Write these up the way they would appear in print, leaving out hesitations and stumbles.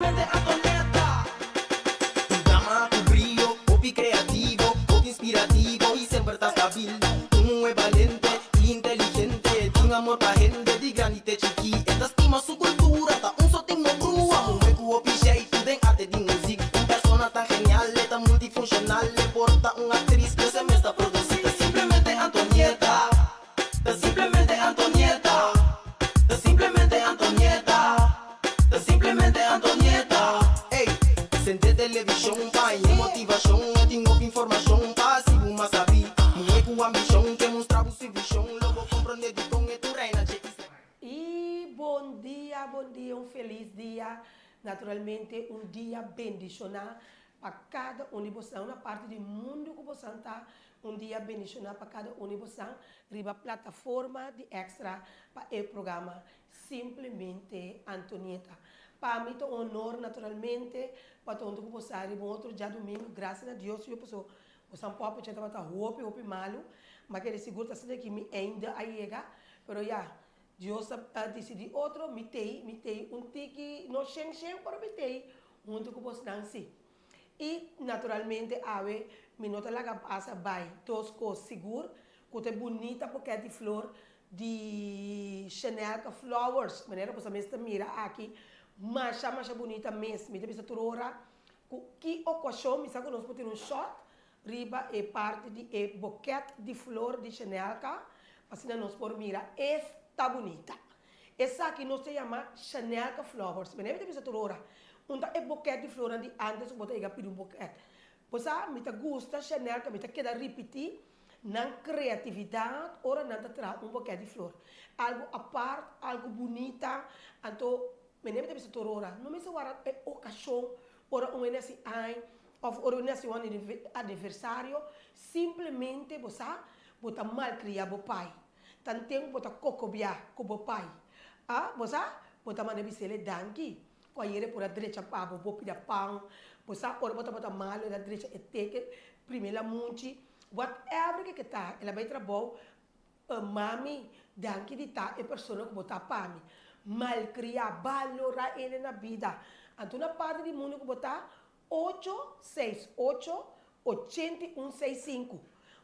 Simplemente Antonieta. Un dama ku brio, hopi kreativo, hopi inspirativo i semper ta stabil. Un muhé balente i inteligente, tin amor pa hende di grandi te chikí. E ta stima su kultura, ta un sotin no brua. Muhé ku hopi sheitu den arte di muzik. Un persona tan genial, e ta multifunshonal, e por ta un aktris, pero e mes ta produsí. Ta simplemente Antonieta. Ta simplemente Antonieta. Ta simplemente Antonieta. Ta simplemente Antonieta. Ey, sende televishon pa haña motivashon. E tin hopi informashon pa hasi bo mas sabí. Muhé ku ambishon ke mustra bo su vishon. Lo bo komprondé dikon e tur reina dje isla. Y bon dia, bon dia, un feliz dia, naturalmente un dia bendiciona pa cada un di bosan, una parti di mundo cu bosan ta, Un dia bendishoná pa kada un di bosan riba plataforma di Extra pa e programa Simplemente Antonieta. Pa mi ta un honor naturalmente pa ta huntu ku bosan riba un otro djadumingu. Grasia na Dios yo paso bosan popo cha tabata hopi hopi malu. Ma kere sigur ta asina ki mi einde a yega. Pero ya, Dios a disidí otro, mi t'ei, mi t'ei un tiki, no shen shen, pero mi t'ei huntu ku bosnan si. I naturalmente awe mi no ta laga pasa bai dos kos sigur ku ta e bunita boket di flor di Chanelka Flowers manera boso mes ta mira aki masha masha bunita mes mi ta bisa tur ora ku ki okashon mi sa ku nos por tin un shot riba e parti di e boket di flor di Chanelka pa asina nos por mira esta bunita. Esaki nos ta yama Chanelka Flowers. Mi ta bisa tur ora, un ta e boket di flornan di antes ku bo ta yega pidi un boket. Bo sa, mi ta gusta Chanelka, mi ta keda ripití nan kreatividat ora nan ta traha un boket di flor. Algu apart, algu bunita, anto mi ta bisa tur ora, no mester wara e okashon ora un hende hasi aña òf ora un hende hasi un aniversario, simplemente bo sa, bo ta malkriá bo pai. Tanten bo ta kokobiá ku bo pai. A, bo sa? Bo ta manda bis'el e danki ku ayer e por a drecha pa bo, bo pida pan. Bo sa ora bo tabata malu el a drecha e teken, primi el a munchi, whatever ke ke ta, el a bai trabou. Mami, danki di ta e persona ku bo ta pa mi. Malkriá, balorá hende na bida. Anto na parti di mundu ku bo ta, Ocho seis ocho 81 seis sinku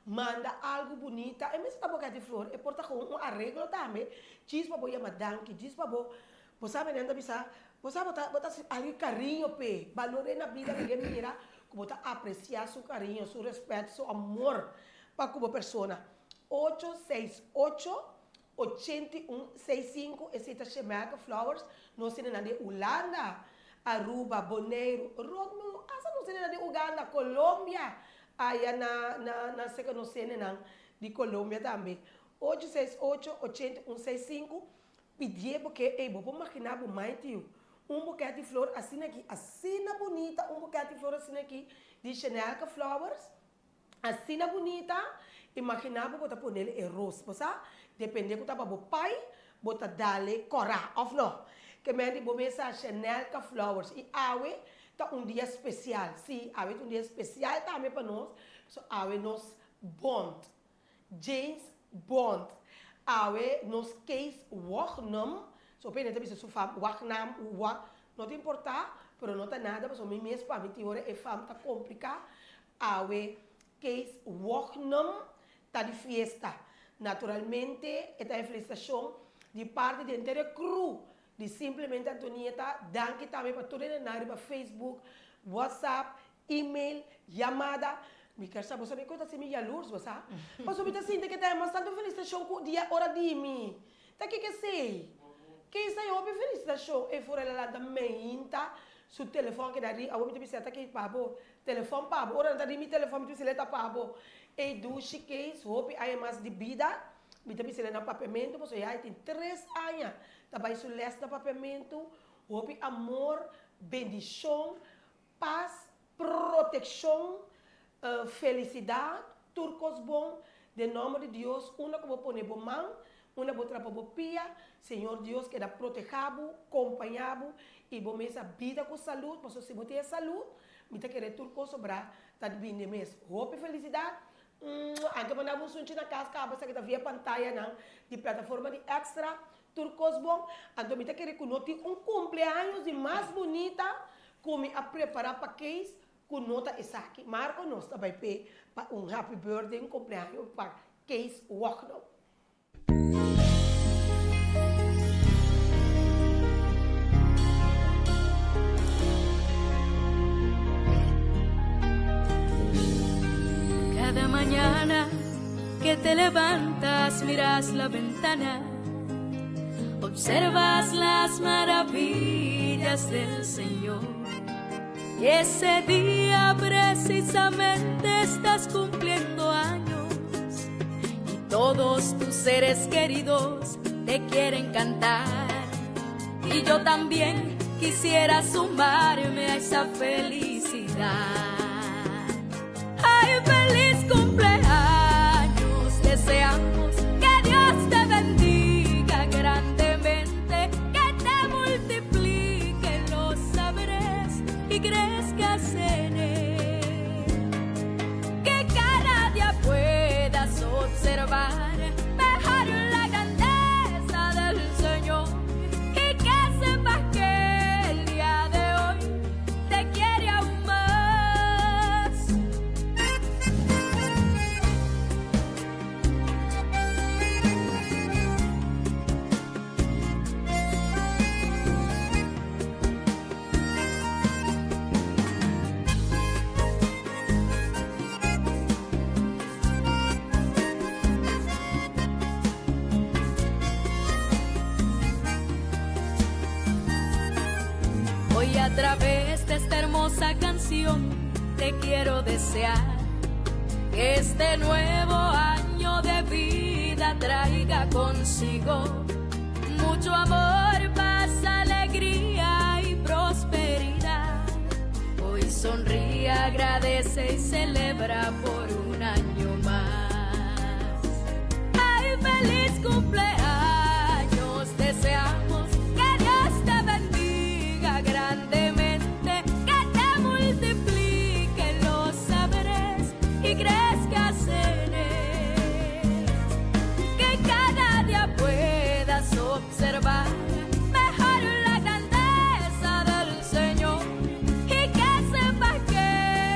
Manda algu bunita, e mester ta boka di flor, e por ta kon un areglo tambe, djis pa bo yama danki, djis pa bo, bo sa menen ta bisa, bo sa bo ta bo ta hasi algu kariño p'e, balor'é na bida lag'é mira ku bo ta apresiá su kariño, su rèspèt, su amor pa ku bo persona. Ocho seis ocho 81 sinku, esei ta Shemelka Flowers, nos tene nan di Hulanda, Aruba, Boneiru, rond mundu, asta nos tene nan di Uganda, Colombia, aya na na na seka nos tene nan di Colombia tambe. Ocho seis ocho, 81 seis sinku, pidié boke, ey bo por magina bo mai tiu, un boket di flor asina aki, asina bunita un boket di flor asina aki di Shenelka Flowers, Asina bunita, imagina bo bo ta ponele e ros, bo sa? Depende ku ta pa bo pai, bo ta dale kòrá, òf no? Ke men di bo mesa Shanelka Flowers i awe ta un dia spesial, sí, awe ta un dia spesial tambe pa nos, pasobra awe nos bond, James Bond, awe nos Kees Wognum, so p'e ta bisa su fam Wagnam, Wa, no ta importá, pero no ta nada pasobra mi mes pa mi tin ora e fam ta kompliká, Awe Kees Wognum ta di fiesta. Naturalmente e ta e felicitacion di parti di henter e crew di Simplemente Antonieta. Danki tambe pa tur hendenan riba Facebook, WhatsApp, email, yamada. Mi kier sa bo sa mi cu ta haci mi yalurs bo sa. Pasobra mi ta sinti cu ta e mas tanto felicitacion cu dia ora di mi. Ta kiko esei? Kees ta hopi felicitacion e for el a lanta meinta su telefon a keda ri awor mi ta bisa ta ki pa bo telefon pa bo ora nan ta ri mi telefon mi ta bisa ta pa bo ey dushi Kees hopi aña mas di bida mi ta bisa na papiamento pasobra ya e tin tres aña ta bay su les na papiamento hopi amor bendicion Pas, protekshon, felisidat, tur kos bon, den nòmber di Dios, unda ku bo pone bo man, unda bo trapa bo pia, Señor Dios keda protehá bo, kompañá bo i bo mes a bida ku salud, pasobra si bo tin e salud, mi ta kere tur kos sobrá ta bini mes. Hopi felisidat, anke manda bo un sunchi na kas kaba esaki ta via pantayanan di plataforma di Extra. Tur kos bon. Anto mi ta kere ku no tin un kumpleaños di mas bunita ku mi a prepará pa Kees ku no ta esaki. Marco nos ta bai p'e pa un happy birthday, un kumpleaños pa Kees Wagno. Cada mañana que te levantas, miras la ventana, observas las maravillas del Señor. Y ese día precisamente estás cumpliendo años y todos tus seres queridos te quieren cantar. Y yo también quisiera sumarme a esa felicidad. ¡Ay, feliz cumpleaños! Deseamos que Dios te bendiga grandemente, que te multiplique los saberes y crezcas en él. Que cada día puedas observar mejor la grandeza del Señor y que sepas que el día de hoy te quiere aún más. Hoy a través de esta hermosa canción te quiero desear que este nuevo año de vida traiga consigo mucho amor, paz, alegría y prosperidad. Hoy sonríe, agradece y celebra por un año más. ¡Ay, feliz cumpleaños! Deseamos que Dios te bendiga grandemente, que te multiplique los saberes y crezcas en él. Que cada día puedas observar mejor la grandeza del Señor y que sepas que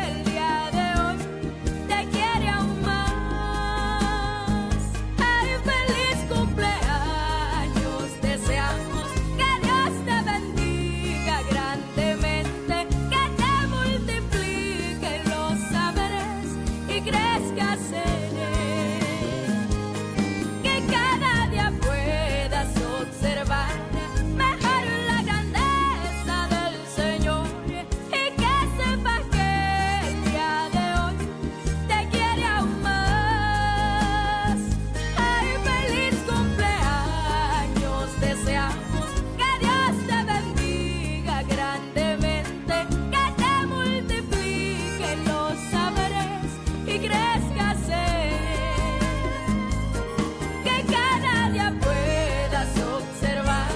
el día de hoy te quiere aún más. ¡Ay, feliz cumpleaños! Deseamos que Dios te bendiga grandemente, que te multiplique los saberes y crezcas en él. Que cada día puedas observar mejor la grandeza del Señor y que sepas que el día de hoy te quiere aún más. ¡Ay, feliz cumpleaños! Deseamos que Dios te bendiga grandemente, que te multiplique los saberes y crezcas en él. Que cada día puedas observar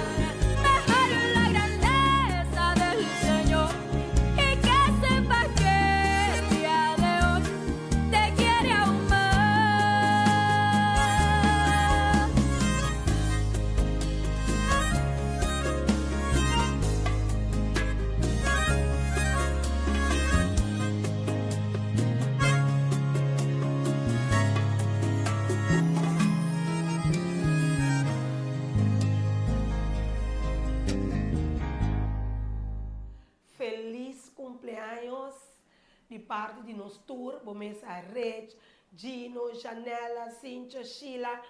mejor la grandeza del Señor y que sepas que el día de hoy te quiere aún más. Feliz cumpleaños di parti di nos tur, bo mesa Rich, Gino, Janella, Cintia, Sheila,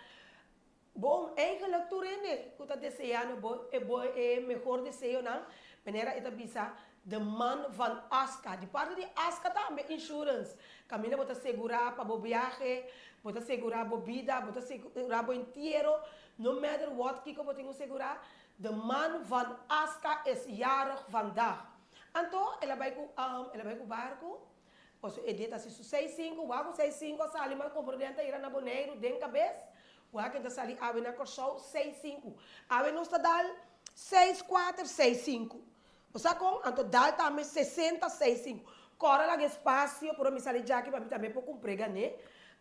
Bon, eigenlijk tur hende ku ta deseá no bo e bo e mehor deseonan, manera e ta bisa de man van Aska. Di parti di Aska tambe insurance, kaminda bo ta segurá pa bo biahe, bo ta segurá bo bida, bo ta segurá bo entiero, no matter what kiko bo tin ku segurá, de man van Aska is jarig vandaag. Anto el a bai ku el a bai ku barku. Paso e dia ta si su seis sinku, wak ku seis sinku a sali man komprondé ta ira na Boneiru den kabes, wak e ta sali awe na Kòrsou seis sinku. Awe nos ta dal seis kuater seis sinku. Bo sa kon? Anto dal tambe sesenta seis sinku. Kòrda laga espasio por mi sali djaki pa mi tambe por kumpr'é gané.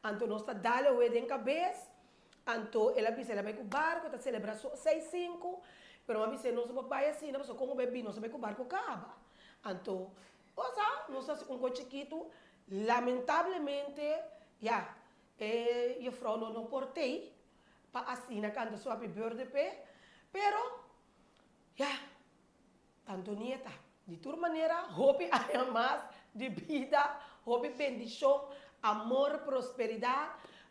Anto nos ta dal awe den kabes. Anto el a bisa el a bai ku barku, ta selebrá so seis sinku, pero mi a bis'é nos no por bai asina pasobra kon bo bai bin nos a bai ku barku kaba. Anto, osa, nos a hasi un kos chikitu, lamentablemente, ya, e jufrou no no por tei pa asina kanta su happy birthday p'e, pero, ya, Antonieta, di tur manera hopi aña mas di bida, hopi bendishon, amor, prosperidat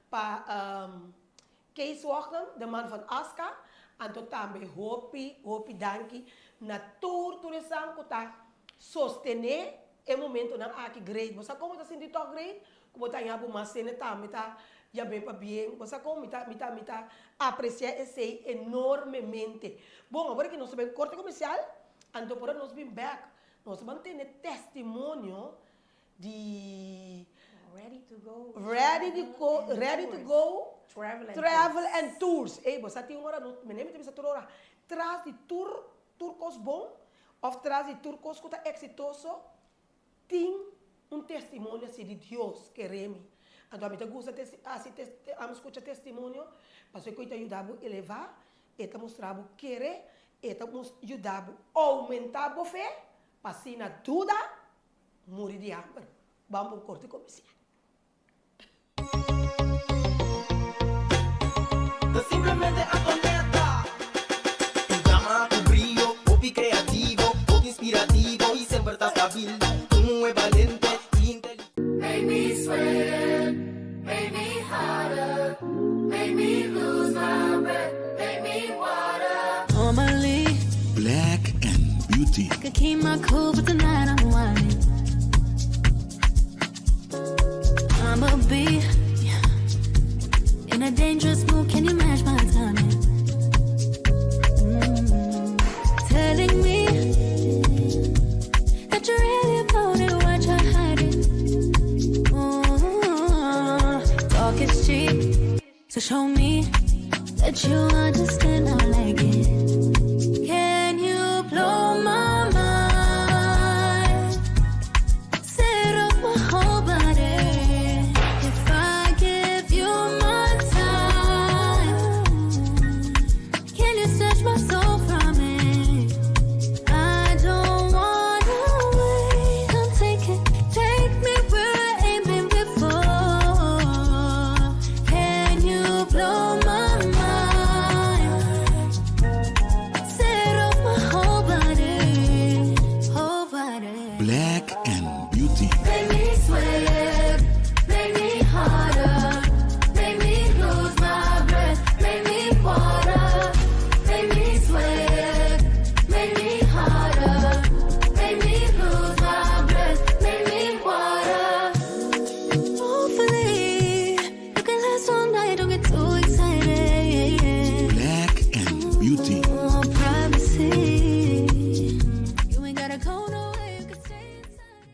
pa Kees Wogden, de man van Aska, anto tambe hopi hopi danki na tur tur esan ku ta sostené e momentonan aki great. Bo sa kon bo ta sinti tòg great? Ku bo ta haña bo mas sene tambe ta yab'é pa bien. Bo sa kon mi ta mi ta mi ta apresiá esei enormemente. Bon, awor aki nos ta bai korte komersial, anto por nos bin bèk nos ta ban tene testimonio di Ready to go. Ready to go, ready to go Travel and travel and tours. Ey, bo sa tin un ora no, mi ta bisa tur ora, tras di tur tur kos bon òf tras di tur kos ku ta eksitoso, Tin un testimonio así di Dios kere mi. Anto ami ta gusta hasi ami skucha testimonio pasobra ku e ta yuda bo elevá, e ta mustra bo kere, e ta yuda bo oumentá bo fe pa asina duda muri di hamber. Ban pa un korte komersial. Ta simplemente Antonetta. Un dama cu brio, hopi creativo, hopi inspirativo y semper ta stabil. Un muhe balente y inteligente. Make me sweat, make me hotter, make me lose my breath, make me water. Normally, Black and Beauty. I could keep my cool, but tonight I'm whining. I'ma be in a dangerous mood. Can you match my timing? Mm. Telling me that you're really about it, why try hide it? Mm. Talk is cheap, so show me that you understand. I like it. Can you blow my mind? Set off my whole body. If I give you my time, can you snatch my soul from it? I don't wanna wait. I'm taking, take me where I ain't been before. Can you blow my mind? Set off my whole body, whole body. Black and Beauty. Make me sweat, make me harder, make me lose my breath, make me water, make me sweat, make me harder, make me lose my breath, make me water. Hopefully, you can last all night, don't get too excited. Black and Beauty. Oh, privacy. You ain't gotta go nowhere, you can stay inside.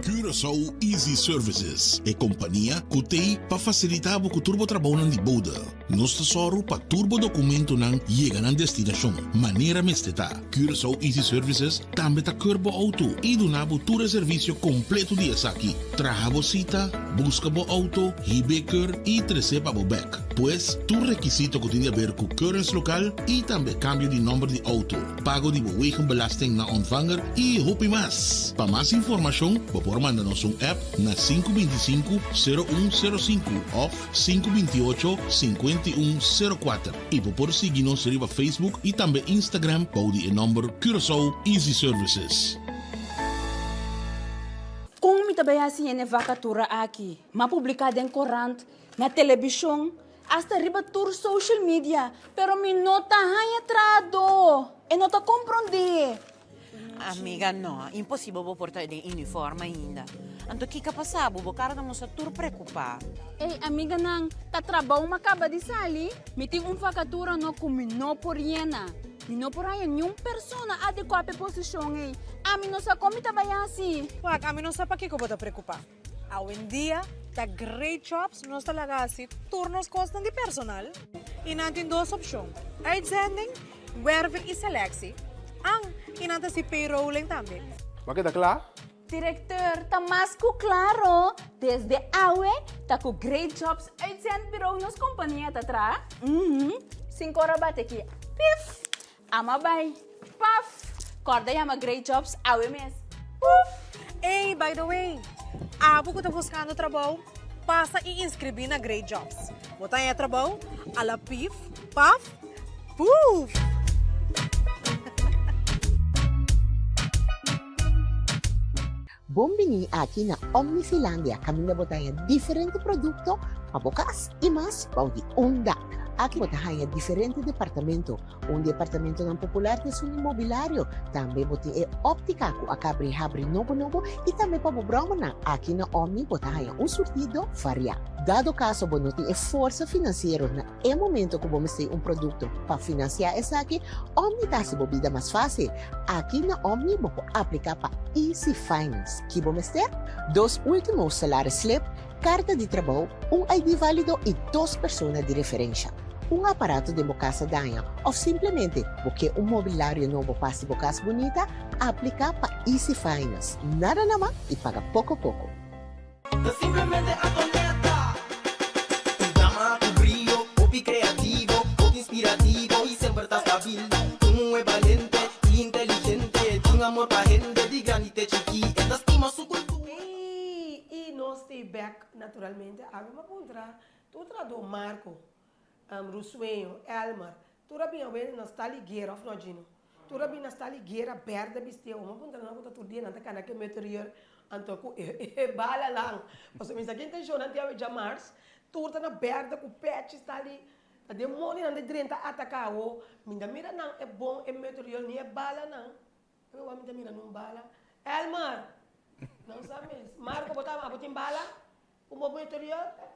Curaçao Easy Services, e kompania ku t'ei pa fasilitá bo ku tur bo trabounan di bode. Nos ta sòru pa tur bo dokumentonan yega nan destinashon manera mester ta. Curaçao Easy Services tambe ta keur bo outo i duna bo tur e servisio kompleto di esaki, traha bo sita, buska bo outo, hib'é keur i tres'é pa bo bèk. Pues, tur rekisito ku tin di aber ku keuringslokaal i tambe kambio di nòmber di outo, pago di bo wegenbelasting na ontvanger i hopi mas. Pa mas informashon bo por manda nos un app na 525 0105 òf 528 5104 i bo por sigui nos riba Facebook i tambe Instagram bou di e nòmber Curaçao Easy Services. Kon mi ta bai hasi hende vakatura aki? M'a publiká den korant, na telebishon, hasta riba tur social media, pero mi no ta haña trahadó. E no ta komprondé. Amiga, no, imposibel bo por ta den uniform ainda. Anto kiko a pasa bo? Bo kara ta mustra tur preokupá. Ey, amiganan, ta trabou m'a kaba di sali. Mi tin un vakatura no ku mi no por yena. Mi no por haña niun persona adekuá pa e posishon ey. Ami no sa kon mi ta bai hasi. Wak, ami no sa pakiko bo ta preokupá. Awendia ta Great Jobs nos ta laga hasi tur nos kosnan di personal i nan tin dos opshon, uitzending, werving i selectie, an i nan ta hasi payrolling tambe. Bo a keda kla? Directeur, ta mas ku klaro, desde awe ta ku Great Jobs Uitzendbureau nos kompania ta traha. Uhum, sinku ora bate ki, pif! Ama bai, paf! Kòrda yama Great Jobs awe mes, puf! Ey, by the way, abo ku ta buskando trabou, pasa i inskribí na Great Jobs. Bo ta haña trabou a la pif, paf, puf! Bon bini aki na Omnifilandia kaminda bo ta haña diferente produkto pa bo kas i mas bou di un dak. Aki bo ta haña diferente departamento. Un di e apartamentonan popular ta esun di mobilario. Tambe bo tin e óptika ku a kabri habri nobo nobo i tambe pa bo bròmernan. Aki na Omni bo ta haña un surtido variá. Dado kaso bo no tin e forsa finansiero na E momento ku bo mester un produkto pa finansiá esaki, Omni ta hasi bo bida mas fásil. Aki na Omni bo por apliká pa Easy Finance. Ki bo mester? Dos último salaris slip, karta di trabou, un ID válido i dos persona di referensha. Un aparato den bo kas a daña òf simplemente bo ke un mobilario nobo pa hasi bo kas bunita? Apliká pa Easy Finance. Nada nama i paga poko poko. Ta simplemente Antonieta. Un dama ku brio, hopi kreativo, hopi inspirativo i semper ta stabil. Un muhé balente i inteligente, tin amor pa hende di grandi te chikí. E ta stima su kultura. I i nos stay back naturalmente. Awe mi a puntra tur trahadó Marco, Rusueño, Elmer, tur a bin awe na sta ligera of no Gino? Tur a bin na sta ligera berde bisti awo. Mi a puntra nan ku ta tur dia nan ta kana ku e meterior anto ku e balanan. Pasobra mi sa ki intenshon nan tin awe djamars, tur ta na berde ku pechi sta li. Ta demonionan ta drenta ataka awo. Mi ta mira nan e bon e meterior ni e balanan. Ebe wak mi ta mira nun bala. Elmer! Nan sa mes. Marco bo ta abo tin bala? Ku bo meterior?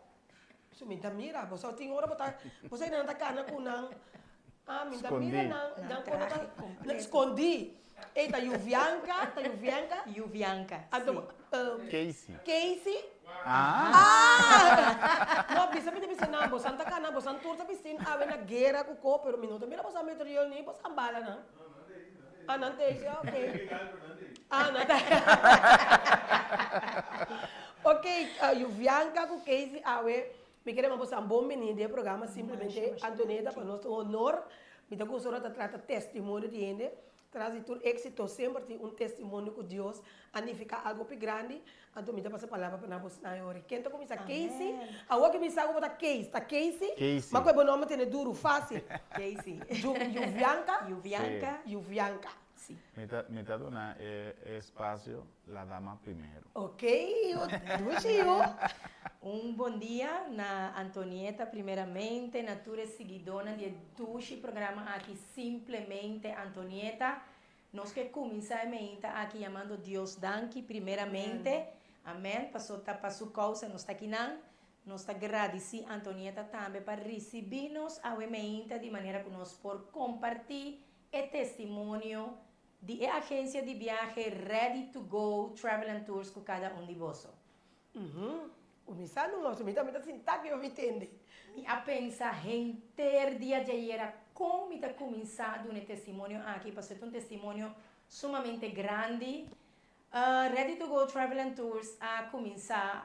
So mi ta mira, bo sa tin ora bo ta, bo sa nan ta kana ku nan, ah mi ta mira nan, nan kono ta skondi. Ey ta Yuvianka, ta Yuvianka? Yuvianka, si. Anto Casey. Casey. Ah! Ah! No, bisa mi ta bisa nan, bosan ta kana, bosan tur ta bistin awe na guera ku ko, pero mi no ta mira bosan meterior ni bosan bala nan. Ah, nan ta ese, ok. Ah, nan ta. Ok, Yuvianka ku Casey awe, mi kere ma boso bon bini den e programa Simplemente Antonieta, pa nos ta un honor. Mi ta gusta ora ta trata testimonio di hende. Tras di tur éxito semper tin un testimonio ku Dios a nifiká algu hopi grandi. Anto mi ta pasa palabra pa nan bosnan e ora. Ken ta kuminsá? Casey? Awor ki mi sa ku bo ta Case, ta Casey? Casey. Ma ku e bo nomber tene duru, fásil. Casey. Ju, Juvianka? Juvianka. Sí. Juvianka. Sí. Mi ta, mi ta duna e espacio la dama primero. Ok, dushi yu. Un bon dia na Antonieta primeramente, na tur e siguidónan di e dushi programa aki Simplemente Antonieta. Nos ke kuminsá e meinta aki yamando Dios danki primeramente. Amèn. Paso ta pa su kousa nos ta akinan. Nos ta gradisí Antonieta tambe pa risibí nos awe meinta di manera ku nos por kompartí e testimonio di e agensia di biahe Ready to Go Travel and Tours ku kada un di boso. Uhum. Kuminsá numa, mi tambe ta sintá ku mi tende. Mi a pensa henter dia djayera kon mi ta kuminsá duna e testimonio aki, pasobra ta un testimonio sumamente grandi. Ready to Go Travel and Tours a kuminsá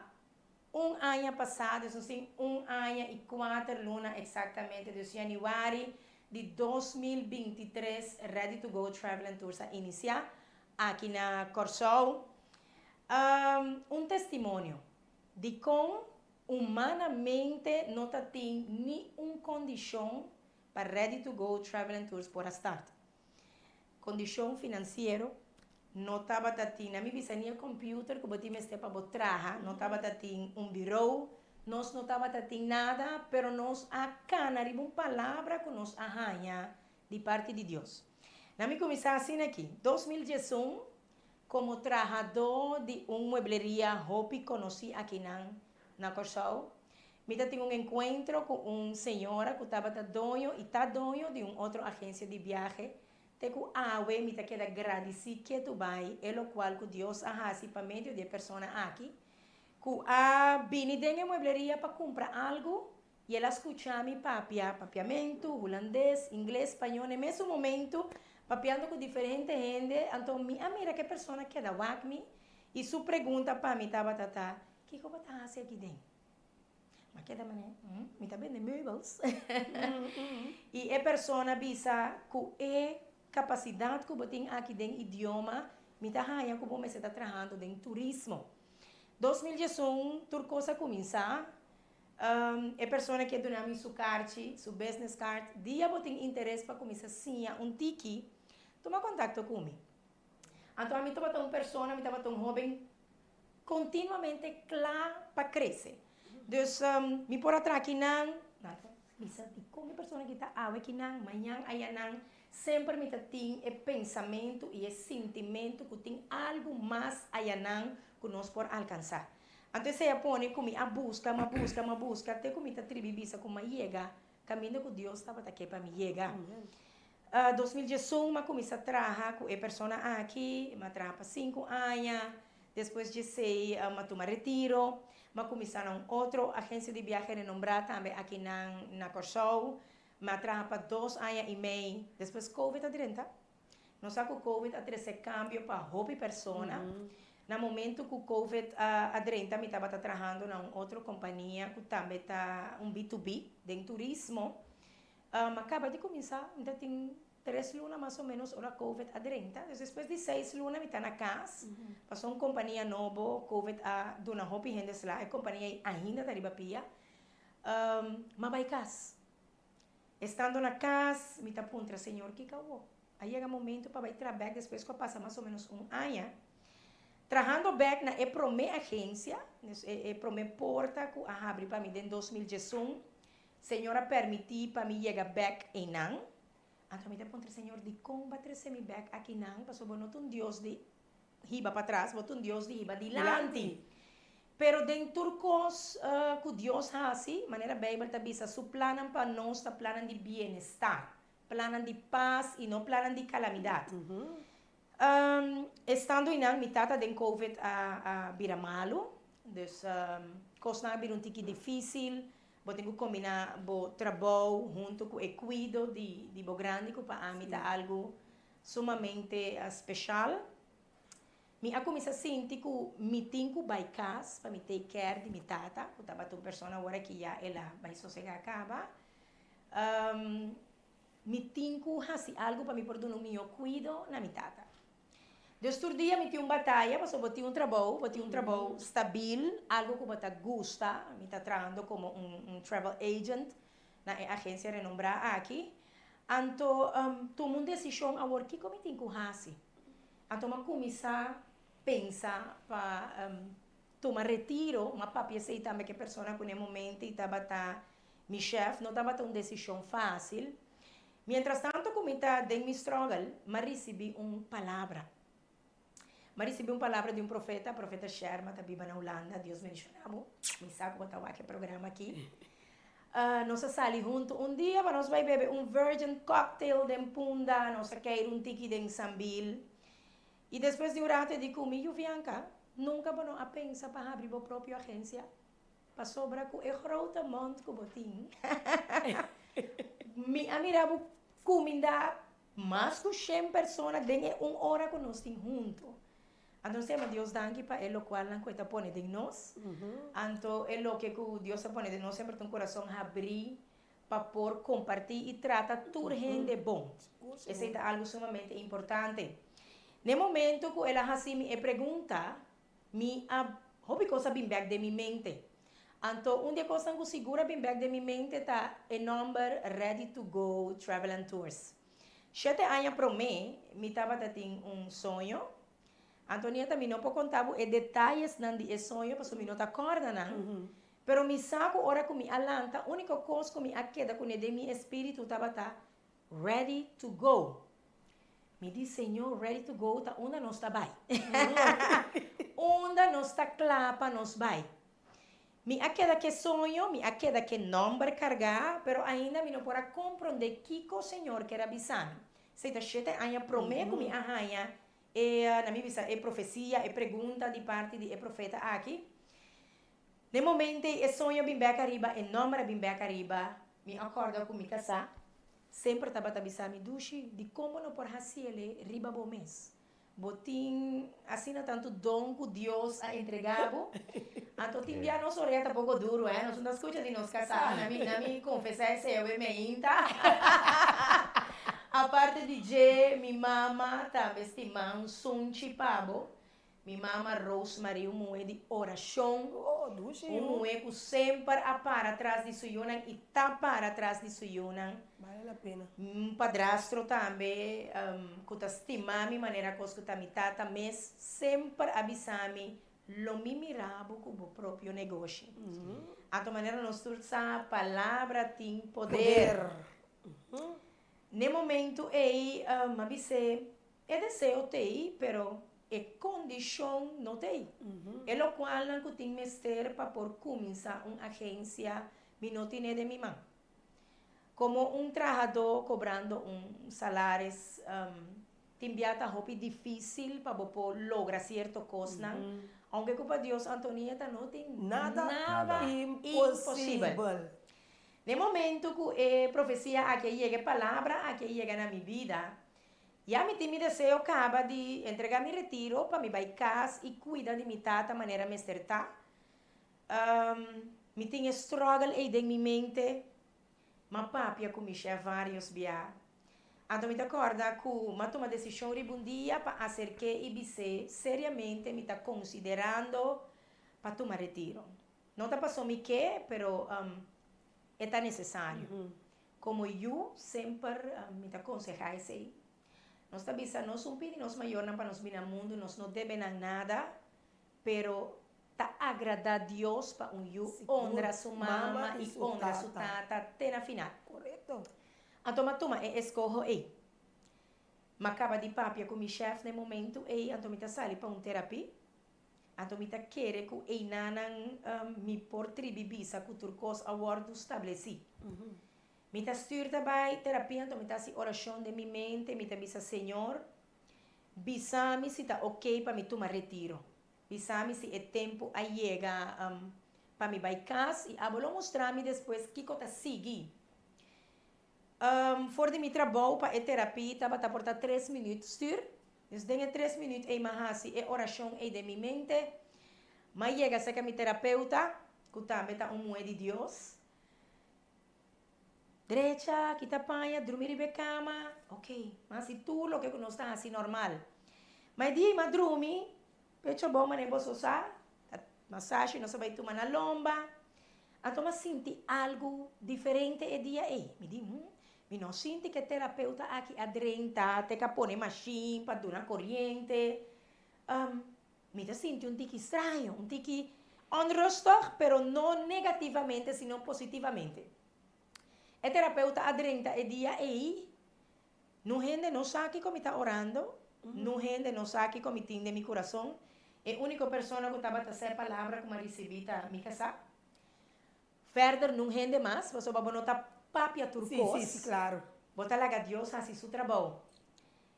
un aña pasá, dus nos tin un aña i kuater luna eksaktamente, dus yanüari di 2023 Ready to Go Travel and Tours a inisiá aki na Kòrsou. Un testimonio di kon humanamente no ta tin ni un kondishon pa Ready to Go Travel and Tours por a start. Kondishon finansiero no tabata tin, na mi bisa ni e computer ku bo tin mester pa bo traha, no tabata tin un birou, nos no tabata tin nada, pero nos a kana riba un palabra ku nos a haña di parti di Dios. Na mi kuminsá asina aki, 2011, Komo trahadó di un muebleria hopi konosí akinan na Kòrsou, mi ta tin un enkuentro ku un señora ku tabata doño i ta doño di un otro agensia di biahe, te ku awe mi ta keda gradisí ketu bai e lokual ku Dios a hasi pa medio di e persona aki, ku a bini den e muebleria pa kumpra algu I el a skucha mi papia papiamentu, hulandes, ingles, spañó n'e mesun momentu, papiando ku diferente hende. Anto mi a mira ku e persona keda wak mi. I su pregunta pa mi tabata ta, Kiko bo ta hasi aki den? M'a keda manera, Mi ta bende meubels. I e persona a bisa ku e kapasidat ku bo tin aki den idioma, mi ta haña ku bo mester ta trahando den turismo. 2011 tur kos a kuminsá. E persona ke duna mi su karchi, su business card, dia bo tin interes pa kuminsá siña un tiki, tuma kontakto ku mi. Anto ami tabata un persona, mi tabata un hoben kontinuamente kla pa krese. Dus mi por a traha kinan, nan ta bisa dikon e persona aki ta awe kinan, mañan ayanan. Semper mi ta tin e pensamentu i e sintimentu ku tin algu mas ayanan ku nos por alkansá. Anto esei a pone ku mi a buska, mi a buska, mi a buska te ku mi ta tribi bisa ku mi a yega kaminda ku Dios tabata ke pa mi yega. 2011 mi a kuminsá traha ku e persona aki, mi a traha pa sinku aña, despues di esei mi a tuma retiro, mi a kuminsá na un otro agensia di biahe renombrá tambe aki nan na Kòrsou, mi a traha pa dos aña i mei, despues covid a drenta. Nos sa ku covid a trese kambio pa hopi persona. Na momento ku covid a drenta mi tabata trahando na un otro kompania ku tambe ta un B2B den turismo. Mi a kaba di kuminsá, mi ta tin tres luna mas o ménos ora covid a drenta. Dus despues di seis luna mi ta na kas, pasobra un kompania nobo, covid a duna hopi hende sla, e kompania ei ainda ta riba pia. Mi a bai kas. Estando na kas, mi ta puntra, Señor, kiko awor? A yega momento pa bai traha bèk despues ku a pasa mas o ménos un aña. Trahando bèk na e promé agensia, dus e promé porta ku a habri pa mi den 2011, Señor a permití pa mi yega bèk einan. Anto mi ta puntra, Señor, dikon bo a trese mi bèk akinan? Pasobra bo no ta un Dios di hiba patras, bo ta un Dios di hiba dilanti. Pero den tur kos ku Dios hasi, manera Beibel ta bisa, su plannan pa nos ta plannan di bienestar, plannan di pas i no plannan di kalamidat. Estando einan, mi tata den covid a bira malu, dus kosnan a bira un tiki difísil, bo tin ku kombiná bo trabou huntu ku e kuido di bo grandi ku pa ami ta algu sumamente speshal. Mi a kuminsá sinti ku mi tin ku bai kas pa mi take care di mi tata, ku tabata un persona ora ki ya el a bai sosegá kaba. Mi tin ku hasi algu pa mi por duna un mihó kuido na mi tata. Dus tur dia mi tin un bataya pasobra bo tin un trabou, bo tin un trabou stabil, algu ku bo ta gusta. Mi ta trahando komo un travel agent na e agensia renombrá aki. Anto tuma un desishon awor kiko mi tin ku hasi. Anto m'a kuminsá pensa pa tuma retiro, m'a papia esei tambe ku e persona ku na e momento i tabata mi shèf, no tabata un desishon fásil. Miéntras tanto ku mi ta den mi struggle, m'a risibí un palabra. M'a risibí un palabra di un profeta, profeta Sherma ta biba na Hulanda, Dios bendishoná bo, mi sa ku bo ta wak e programa aki. Nos a sali huntu un dia pa nos bai bebe un virgin cocktail den Punda, nos a keir un tiki den Sambil. I despues di un rato e di ku mi, Yuvianka, nunka bo no a pensa pa habri bo propio agensia? Pasobra ku e grote mond ku bo tin, mi a mira bo kuminda mas ku shen persona den e un ora ku nos tin huntu. Anto nos ta yama Dios danki pa e lokualnan ku e ta pone den nos. Anto e loke ku Dios a pone den nos semper ta un kurason habrí pa por kompartí i trata tur hende bon. Esei ta algu sumamente importante. Na e momento ku el a hasi mi e pregunta, mi a hopi kos a bin bèk den mi mente. Anto un di e kosnan ku sigur a bin bèk den mi mente ta e nòmber Ready to Go Travel and Tours. Shete aña promé mi tabata tin un soño. Antonieta, mi no por konta bo e detayesnan di e soño pasobra mi no ta kòrda nan. Pero mi sa ku ora ku mi a lanta, úniko kos ku mi a keda kuné den mi espíritu tabata, Ready to go. Mi di, Señor, ready to go ta unda nos ta bai. Unda nos ta kla pa nos bai. Mi a keda ke soño, mi a keda ke nòmber kargá, pero ainda mi no por a komprondé kiko Señor ker a bisa mi. Esei ta shete aña promé ku mi a haña e, na mi bisa, e profesia, e pregunta di parti di e profeta aki. Den momento ei e soño a bin bèk ariba, e nòmber a bin bèk ariba, mi a kòrda ku mi kasá semper tabata bisa mi, Dushi, dikon bo no por hasi el'e riba bo mes? Bo tin asina tantu don ku Dios a entregá bo. Anto tin bia nos orea ta poko duru, eh. Nos no ta skucha di nos kasá. Na mi, na mi konfesá esei awe meinta. Aparte di dje, mi mama tambe stima un sunchi pa bo. Mi mama Rosemarie, un muhé di orashon, un muhé ku semper a para tras di su yunan i ta para tras di su yunan. Un padrastro tambe ku ta stima mi manera kos ku ta mi tata mes, semper a bisa mi, Lo mi mira bo ku bo propio negoshi. Anto manera nos tur sa, palabra tin poder. N'e momentu ei m'a bis'é, E deseo t'ei, pero e kondishon no t'ei. E lokualnan ku tin mester pa por kuminsá un agensia mi no tin'é den mi man. Komo un trahadó kobrando un salaris tin bia ta hopi difísil pa bo por logra sierto kosnan, ounke ku pa Dios Antonieta no tin nada imposibel. Den momento ku e profesia aki a yega, e palabra aki a yega na mi bida, Ya mi tin mi deseo kaba di entrega mi retiro pa mi bai kas i kuida di mi tata manera mester ta. Mi tin e struggle ei den mi mente. M'a papia ku mi shef varios bia. Anto mi ta kòrda ku m'a tuma desishon riba un dia pa aserk'é i bis'é seriamente mi ta konsiderando pa tuma retiro. No ta paso mi ke, pero e ta nesesario. Komo yu, semper mi ta konsehá esei. Nos ta bisa nos un pidi nos mayornan pa nos bini na mundu, nos no debe nan nada, pero ta agradá Dios pa un yu honra su mama i honra su tata te na final. Anto m'a tuma e eskoho ei. M'a kaba di papia ku mi shèf na e momentu ei, anto mi ta sali pa un terapia. Anto mi ta kere ku einanan mi por tribi bisa ku tur kos a wòrdu stablesí. Mi ta stür ta bai terapia anto mi ta hasi orashon den mi mente, mi ta bisa, Señor, bisa mi si ta oke pa mi tuma retiro. Bisa mi si e tempu a yega pa mi bai kas i abo lo mustra mi despues kiko ta sigui. For di mi trabou pa e terapia tabata por ta tres minüt stür. Dus den e tres minüt ei m'a hasi e orashon ei den mi mente. M'a yega serka mi terapeuta, ku tambe ta un muhé di Dios. Drecha, kita paña, drumi riba e kama. Ok, m'a hasi tur loke ku nos ta hasi normal. Ma e dia ei m'a drumi, pecho abou manera boso sa, ta masashi nos a bai tuma na lomba. Anto m'a sinti algu diferente e dia ei. Mi di, Hm, mi no sinti ku e terapeuta aki a drenta te ku a pone mashin pa duna koriente. Mi ta sinti un tiki straño, un tiki onrustig, pero no negativamente sino positivamente. E terapeuta a drenta e dia ei, Nun hende no sa kiko mi ta orando, nun hende no sa kiko mi tin den mi kurason. E úniko persona ku tabata sa e palabra ku mi a risibí ta mi kasá. Fèrder nun hende mas, pasobra bo no ta papia tur kos. Bo ta laga Dios hasi su trabou.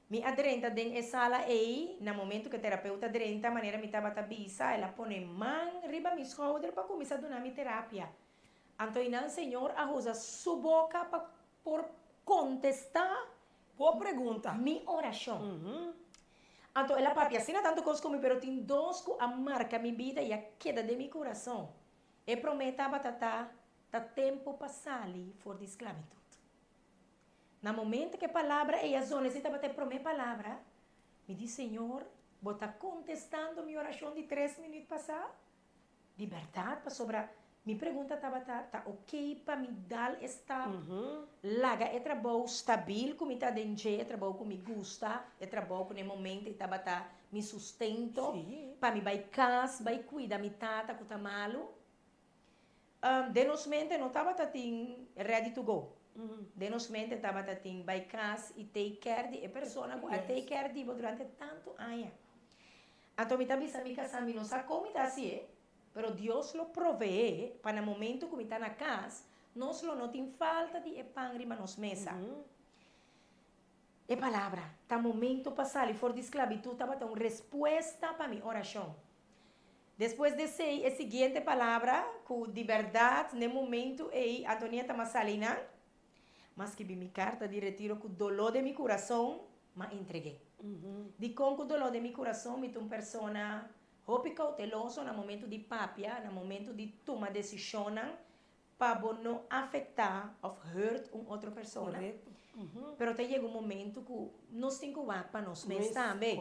Mi a drenta den e sala ei, na momentu ku e terapeuta drenta, manera mi tabata bisa, el a pone man riba mi skouder pa kuminsá duna mi terapia. Anto einan Señor a usa su boka pa por kontestá Bo pregunta. Mi orashon. Anto el a papia asina tantu kos ku mi, pero tin dos ku a marka mi bida i a keda den mi kurason. E promé tabata ta, Ta tempu pa sali for di sklabitut. Na momento ku e palabra ei a zona, esei tabata e promé palabra, mi di, Señor, bo ta kontestando mi orashon di tres minüt pasá? Di bèrdat, pasobra mi pregunta tabata, ta oké pa mi dal e stap, laga e trabou stabil ku mi ta den dje, e trabou ku mi gusta, e trabou ku na e momento ei tabata mi sustento, pa mi bai kas, bai kuida mi tata ku ta malu? Den nos mente no tabata tin ready to go. Den nos mente tabata tin bai kas i take care di e persona ku a take care di bo durante tantu aña. Anto mi ta bisa mi kasá, mi no sa kon mi ta hasié, pero Dios lo proveé pa na momento ku mi ta na kas, nos lo no tin falta di e pan riba nos mesa. E palabra, ta momento pa sali for di sklabitut tabata un respuesta pa mi orashon. Despues di esei, e siguiente palabra ku di bèrdat n'e momento ei Antonieta m'a sali nan, M'a skibi mi karta di retiro ku doló den mi kurason, m'a entreg'é. Dikon ku doló den mi kurason mi ta un persona hopi kouteloso na momentu di papia, na momentu di tuma desishonnan pa bo no afektá òf hurt un otro persona. Pero ta yega un momentu ku nos tin ku wak pa nos mes tambe.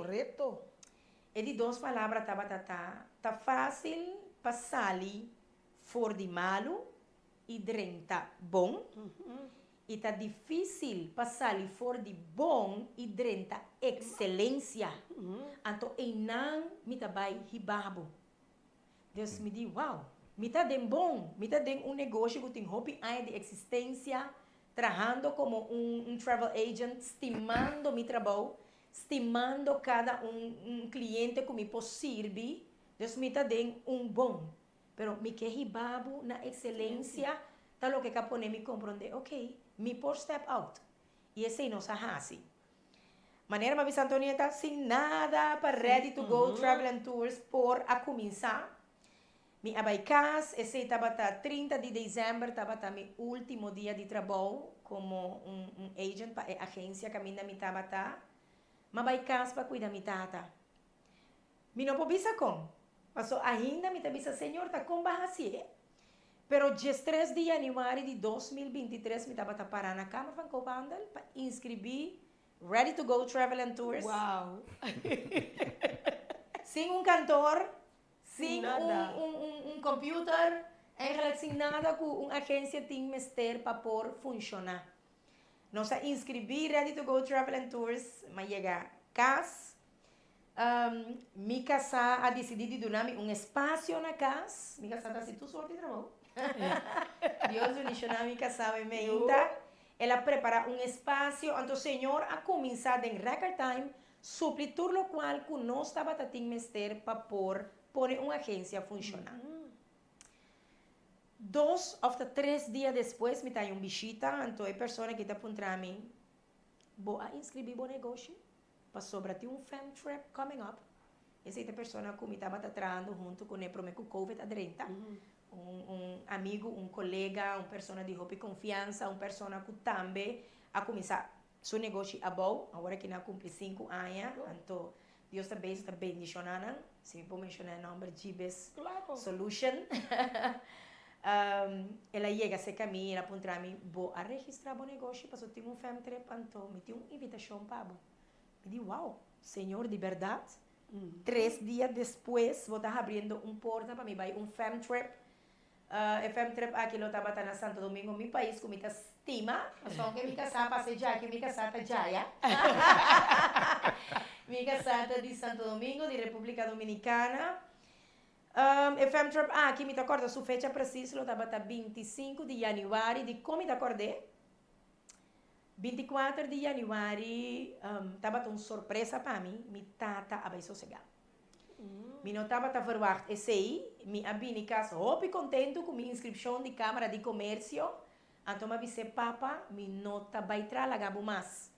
E di dos palabra tabata ta, ta fásil pa sali for di malu i drenta bon, i ta difísil pa sali for di bon i drenta ekselensia. Anto einan mi ta bai hiba bo. Dus mi di, wow, mi ta den bon, mi ta den un negoshi ku tin hopi aña di eksistensia, trahando komo un travel agent, stimando mi trabou, stimando kada un kliente ku mi por sirbi, dus mi ta den un bon. Pero mi ke hiba bo na ekselensia ta loke ka pone mi komprondé, ok, mi por step out. I esei nos a hasi. Manera m'a bisa Antonieta, sin nada pa Ready to Go Travel and Tours por a kuminsá. Mi a bai kas, esei tabata 30 di desèmber tabata mi último dia di trabou komo un un agent pa e agensia kaminda mi tabata. M'a bai kas pa kuida mi tata. Mi no por bisa kon, paso ainda mi ta bisa Señor ta kon ba hasié. Pero diestres di januari di 2023 mi tabata pará na Kamer van Koophandel pa inskribí Ready to Go Travel and Tours. Wow! Sin un kantor, sin Sin nada. un un un un computer, eigenlijk sin nada ku un agensia tin mester pa por funshoná. Nos a inskribí Ready to Go Travel and Tours, m'a yega kas, Mi kasá a disidí di duna mi un espasio na kas. Mi kasá ta hasi tur sorti trabou. Dios bendishoná mi kasá Meinta. El a prepará un espasio, anto Señor a kuminsá den record time supli tur lokual ku nos tabata tin mester pa por pone un agensia funshoná. Dos òf ta tres dia despues mi ta haña un bishita, anto e persona aki ta puntra mi, Bo a inskribí bo negoshi? Pasobra tin un fam trip coming up. Esei ta e persona ku mi tabata trahando huntu kuné promé ku covid a drenta. Un un amigu, un kolega, un persona di hopi konfiansa, un persona ku tambe a kuminsá su negoshi abou. Awor aki nan a kumpli sinku aña, anto Dios ta bezig ta bendishoná nan. Si mi por menshoná e nòmber Jibes Solution. El a yega serka mi, el a puntra mi, Bo a registrá bo negoshi pasobra tin un fam trip? Anto mi tin un invitashon pa bo. Mi di, Wow, Señor, di bèrdat? Tres dia despues bo ta habriendo un porta pa mi bai un fam trip. E fam trip aki lo tabata na Santo Domingo, mi pais ku mi ta stima. Pasobra aunke mi kasá pasa e djaki, mi kasá ta djaya. Mi kasá ta di Santo Domingo, di Repúblika Dominikana. E fam trip aki mi ta kòrda su fecha presis lo tabata 25 di yanüari, dikon mi ta kòrd'é? 24 di yanüari tabata un sorpresa pa mi, mi tata a bai sosegá. Mi no tabata verwagt esei, mi a bini kas hopi kontentu ku mi inskripshon di Kámara di Komersio, anto mi a bis'é, Papa, mi no ta bai tra laga bo mas.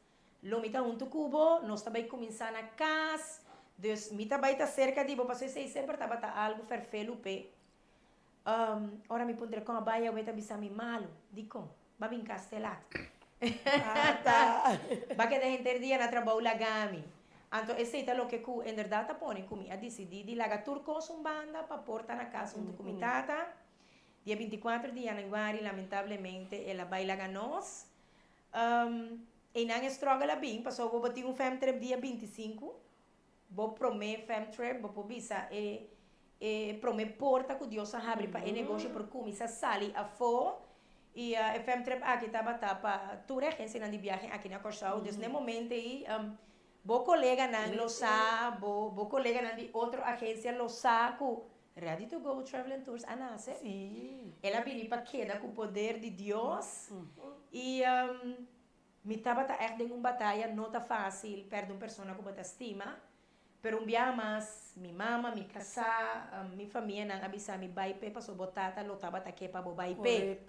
Lo mi ta huntu ku bo, nos ta bai kuminsá na kas, dus mi ta bai ta serka di bo, pasobra esei semper tabata algu ferfelu p'e. Ora mi puntra kon a bai awe ta bisa mi malu, dikon? Ba bin kas te lat. Ba keda henter dia na trabou laga mi. Anto esei ta loke ku inderdat ta pone ku mi a disidí di laga tur kos un banda pa por ta na kas huntu ku mi tata. Dia 24 di yanüari lamentablemente el a bai laga nos. Einan e struggle a bin pasobra bo tin un fam trip dia 25, bo prome fam trip, bo por bisa e e prome porta ku Dios a habri pa e negoshi por kuminsá sali afó i e fam trip aki tabata pa tur e agensianan di biahe aki na Kòrsou, dus na e momento ei bo koleganan lo sa, bo bo koleganan di otro agensia lo sa ku Ready to Go Travel and Tours a nase. El a bini pa keda ku poder di Dios i mi tabata ègt den un bataya, no ta fásil pèrdè un persona ku bo ta stima, pero un biaha mas mi mama, mi kasá, mi famianan a bisa mi bai p'e pasobra bo tata lo tabata ke pa bo bai p'e.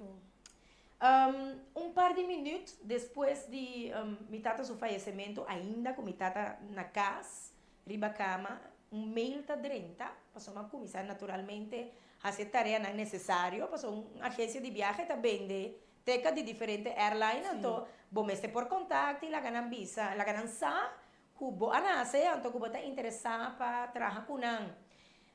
Un par di minüt despues di mi tata su fayesementu, ainda ku mi tata na kas, Riba kama, un mail ta drenta, pasobra mi a kuminsá naturalmente hasi e tareanan nesesario, pasobra un agensia di biahe ta bende teka di diferente airline, anto bo mester por kontakta i laga nan bisa, laga nan sa ku. ku bo a nase anto ku bo ta interesá pa traha ku nan.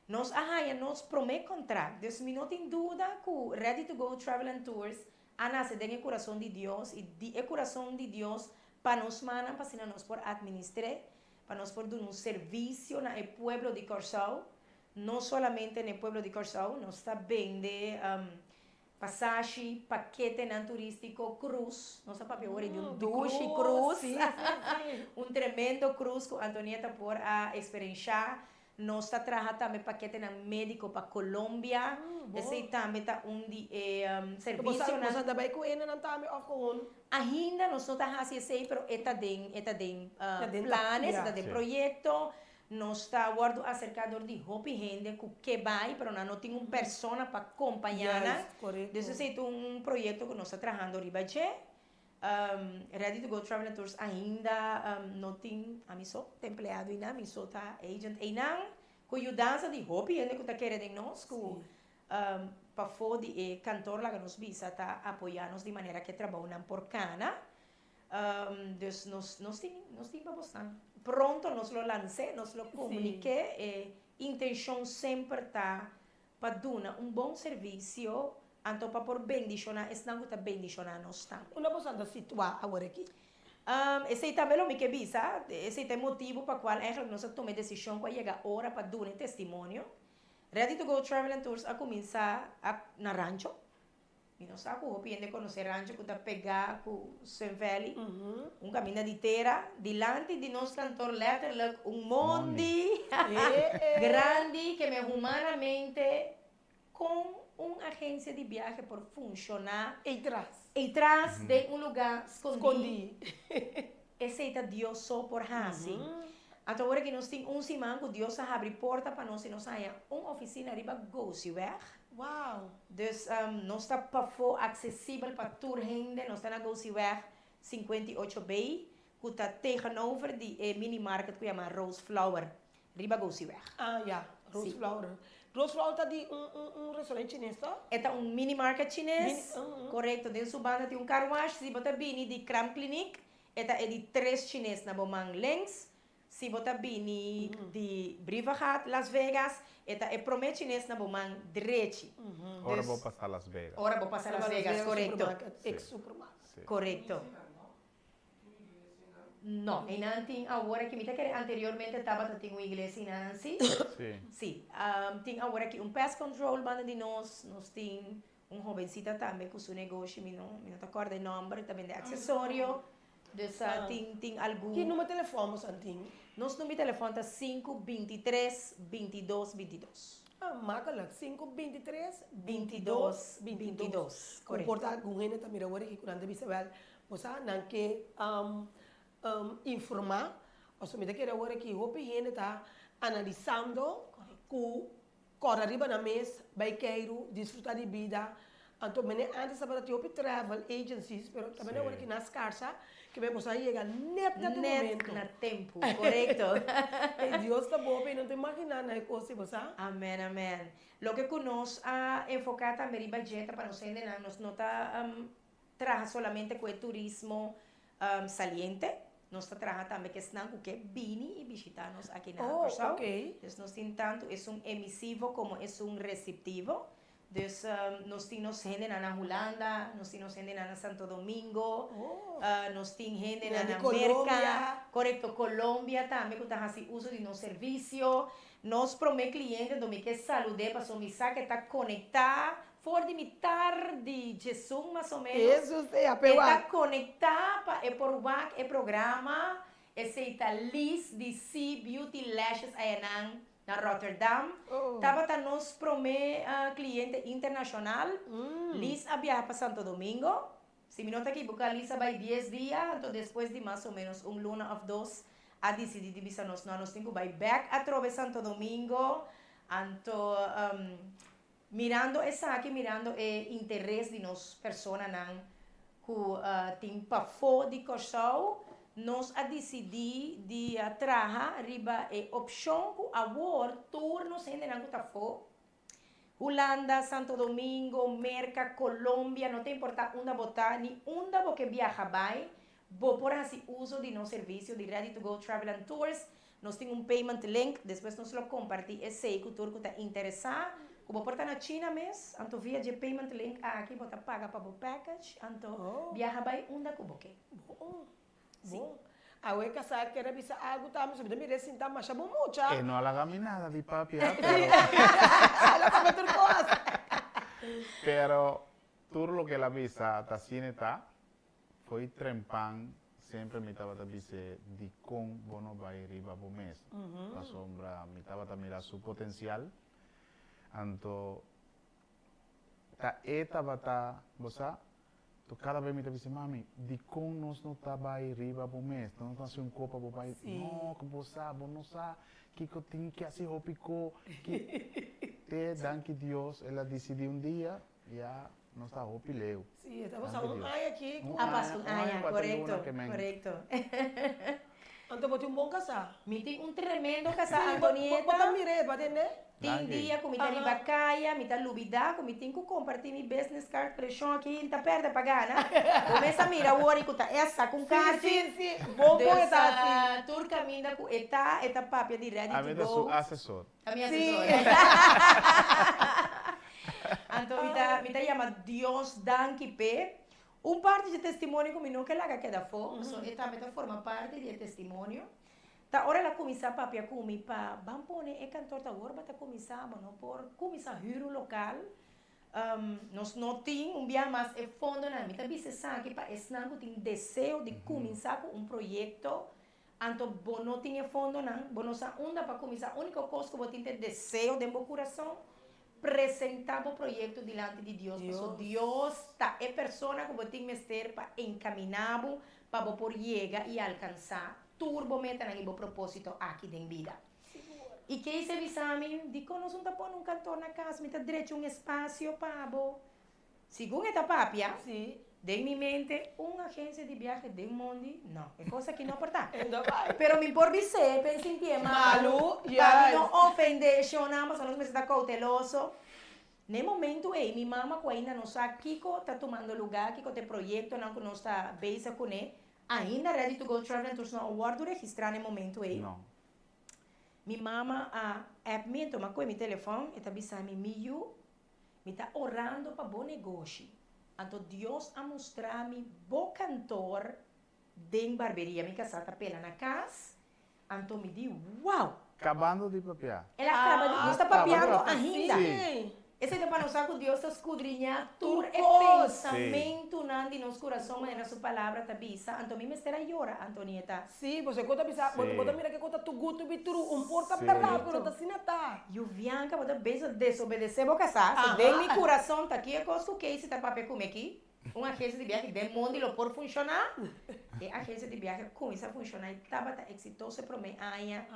Nos a haña nos promé kontrakt, dus mi no tin duda ku Ready to Go Travel and Tours a nase den e kurason di Dios i di e kurason di Dios pa nos mannan pa asina nos por administr'é, pa nos por duna un servisio na e pueblo di Kòrsou, no solamente na e pueblo di Kòrsou, nos ta bende Pasashi, paketenan turístiko, krus. Nos a papia ora di un dushi krus. Un tremendo krus ku Antonieta por a eksperenshá. Nos ta traha tambe paketenan médiko pa Colombia. Esei tambe ta un di e servisionan. Boso a bai ku enenan tambe òf gewoon? Ainda nos no ta hasi esei, pero e ta den e ta den planes, e ta den proyekto. Nos ta wòrdu aserká dor di hopi hende ku ke bai, pero nan no tin un persona pa kompañá nan. Dus esei ta un proyekto ku nos ta trahando riba dje. Ready to Go Travel and Tours ainda no tin, ami so ta empleado einan, mi so ta agent einan, ku yudansa di hopi hende ku ta kere den nos, ku pafó di e kantor laga nos bisa ta apoyá nos di manera ku e trabounan por kana. Dus nos nos tin nos tin pa bosnan. Pronto nos lo lans'é, nos lo komuniké. E intenshon semper ta pa duna un bon servisio, anto pa por bendishoná esnan ku ta bendishoná nos tambe. Unda boso ta situá awor aki? Esei tambe lo mi ke bisa. Esei ta e motibu pa kual eigenlijk nos a tuma e desishon ku a yega ora pa duna e testimonio. Ready to Go Travel and Tours a kuminsá na Rancho. Mi no sa ku hopi hende konosé rancho ku ta pegá ku Sun Valley, un kaminda di tera, dilanti di nos kantor letterlijk un mondi grandi ke men humanamente kon un agensia di biahe por funshoná Ei tras. Ei tras den un lugá skondí. Esei ta Dios so por hasi. Anto awor aki nos tin un siman ku Dios a habri porta pa nos i nos haña un ofisina riba Gosiweg. Wow! Dus nos ta pafó aksesibel pa tur hende. Nos ta na Gosiweg 58B, ku ta tegenover di e mini market ku yama Rose Flower, riba Gosiweg. Ah ya, Rose Flower. Rose Flower ta di un un un restaurant chines to? E ta un mini market chines, korekto. Den su banda tin un car wash. Si bo ta bini di Kraamkliniek, e ta e di tres chines na bo man links. Si bo ta bini di Brievengat, Las Vegas, e ta e promé chines na bo man drechi. Ora bo pasa Las Vegas. Ora bo pasa Las Vegas, korekto. Ex supermarket. Korekto. No, einan tin awor aki, mi ta kere anteriormente tabata tin un iglesia einan, si? Si. Si. Tin awor aki un pest control banda di nos, nos tin un hobencita tambe cu su negoshi, mi no, mi no ta corda e nomber, ta bende accesorio, dus tin, tin algun. Ki number telefon boso an tin? Nos number telefon ta sinku bintitres, bintidos, bintidos. Ah, makkelijk. Sinku bintitres, bintidos, bintidos. Korekto. Por ta algun hende ta mira awor aki cu nan ta bisa wel, Bo sa, nan ke informá, pasobra mi ta kere awor aki hopi hende ta analisando ku kòrda riba nan mes, bai keiru, disfrutá di bida. Anto mene ántes tabata tin hopi travel agencies, pero ta mene awor aki nan skarsa, ke bo sa yega nèt na e momento. Nèt na tempu, korekto. Ey, Dios ta bo, bo no ta imaginá na e kos ei, bo sa. Amèn, amèn. Loke ku nos a enfoká tambe riba dje ta pa nos hendenan, nos no ta traha solamente ku e turismo saliente, nos ta traha tambe ku esnan ku ke bini i bishitá nos aki na Kòrsou. Dus nos tin tantu esun emisivo komo esun resiptivo. Dus nos tin nos hendenan na Hulanda, nos tin nos hendenan na Santo Domingo, nos tin hendenan na Merka, korekto, Colombia tambe ku ta hasi uso di nos servisio. Nos promé kliente anto mi ke salud'é pasobra mi sa ku e ta konektá For di mitar di djesun mas o menos, Jesus e a e pe ta wak. konektá pa e por wak e programa. Esei ta Liz di C Beauty Lashes ayanan na Rotterdam. Tabata nos promé kliente internashonal. Liz a biaha pa Santo Domingo. Si mi no ta ekiboká Liz a bai dies dia, anto despues di mas o menos un luna òf dos a disidí di bisa nos no, nos tin ku bai bèk atrobe Santo Domingo. Anto Mirando esaki, mirando e interes di nos personanan ku tin pafó di Kòrsou, nos a disidí di traha riba e opshon ku awor tur nos hendenan ku ta afó, Hulanda, Santo Domingo, Merka, Colombia, no ta importá unda bo ta ni unda bo ke biaha bai, Bo por hasi uso di nos servisio di Ready to Go Travel and Tours. Nos tin un payment link, despues nos lo kompartí esei ku tur ku ta interesá. Ku bo por ta na China mes, anto via dje payment link aki bo ta paga pa bo package, anto biaha bai unda ku bo ke. Bon, bon. Awe kasá kier a bisa algu tambe, so mi ta mira e sinta masha bon mucha. E no a laga mi nada di papia, pero. El a papia tur kos. Pero tur loke el a bisa ta asina e ta. Fo'i trempan semper mi tabata bis'é dikon bo no bai riba bo mes, pasobra mi tabata mira su potensial, anto ta e tabata, bo sa, to kada bes mi ta bis'é, mami, dikon nos no ta bai riba bo mes, nos no ta hasi un ko pa bo bai, no, ku bo sa, bo no sa kiko tin ke hasi hopi ko, ki, te danki Dios el a disidí un dia, ya Nos ta hopi leu. Sí, e ta pasa un aña aki. Un A pasa un aña, aña, cuatro korekto, luna ke men. korekto. Anto bo tin un bon kasá. Mi tin un tremendo kasá, Sí, bo, bo, Antonieta. bo ta mir'é, bo a tende? Tin Danki. dia ku mi ta riba kaya, mi ta lubidá ku mi tin ku kompartí mi business card, preshon aki N ta pèrdè pa gana. Bo mes a mira awor i ku ta es saka un Sí, karchi. sí, sí. Bon bon e ta hasi. Dus, tur kaminda ku e ta, e ta papia di ready A to mi ta su go. asesor. Ta mi Sí. asesor. Anto mi ta mi ta yama Dios danki p'e. Un parti dje testimonio ku mi no ke laga keda afó, pasobra e tambe ta forma parti di e testimonio, ta ora el a kuminsá papia ku mi pa ban pone e kantor ta awor bo ta kuminsá, bo no por kuminsá hür un lokal, nos no tin un bia mas e fondonan. Mi ta bisa esaki pa esnan ku tin deseo di kuminsá ku un proyekto Anto bo no tin e fondonan, bo no sa unda pa kuminsá. Úniko kos ku bo tin ta e deseo den bo kurason, presentá bo proyekto dilanti di Dios, pasobra Dios ta e persona ku bo tin mester pa enkaminá bo pa bo por yega i alkansá tur bo metanan i bo propósito aki den bida. I Keisy a bisa mi, Dikon nos no ta pone un kantor na kas? Mi ta drecha un espasio pa bo. Segun e ta papia, den mi mente, un agencia di biahe den mondi, no, e cos aki no por ta. Pero mi por bis'é p'e sintié malu, pa mi no ofendé e shownan, pasobra nos mester ta cauteloso. N'e momento ei, mi mama cu ainda no sa kico ta tumando lugar, kico ta e proyectonan cu nos ta bezig cun'é, ainda Ready to Go Travel and Tours no a wordo registra n'e momento ei. Mi mama a app mi, a tuma cu mi telefon, e ta bisa mi, Mi yu, Mi ta orando pa bo negoshi. Anto Dios a mustra mi bo kantor den barberia. Mi kasá ta pela na kas. Anto mi di, Wow! Kabando di papia. El a kaba di, nos ta papiando ainda. Sí. Esei ta pa nos sa ku Dios ta skudriñá tur e pensamentunan di nos kurason manera su palabra ta bisa. Anto mi mester a yora, Antonieta. Sí, bo sa ku ta bisa, bo ta mira ke ku ta too good to be true, un por ta berdad, pero ta asina ta. Yuvianka, bo ta bezig desobedesé bo kasá, so den mi kurason ta ki e kos ku Casey ta papia ku mi aki, un agensia di biahe den mondi lo por funshoná? E agensia di biahe a kuminsá funshoná i tabata eksitoso e promé aña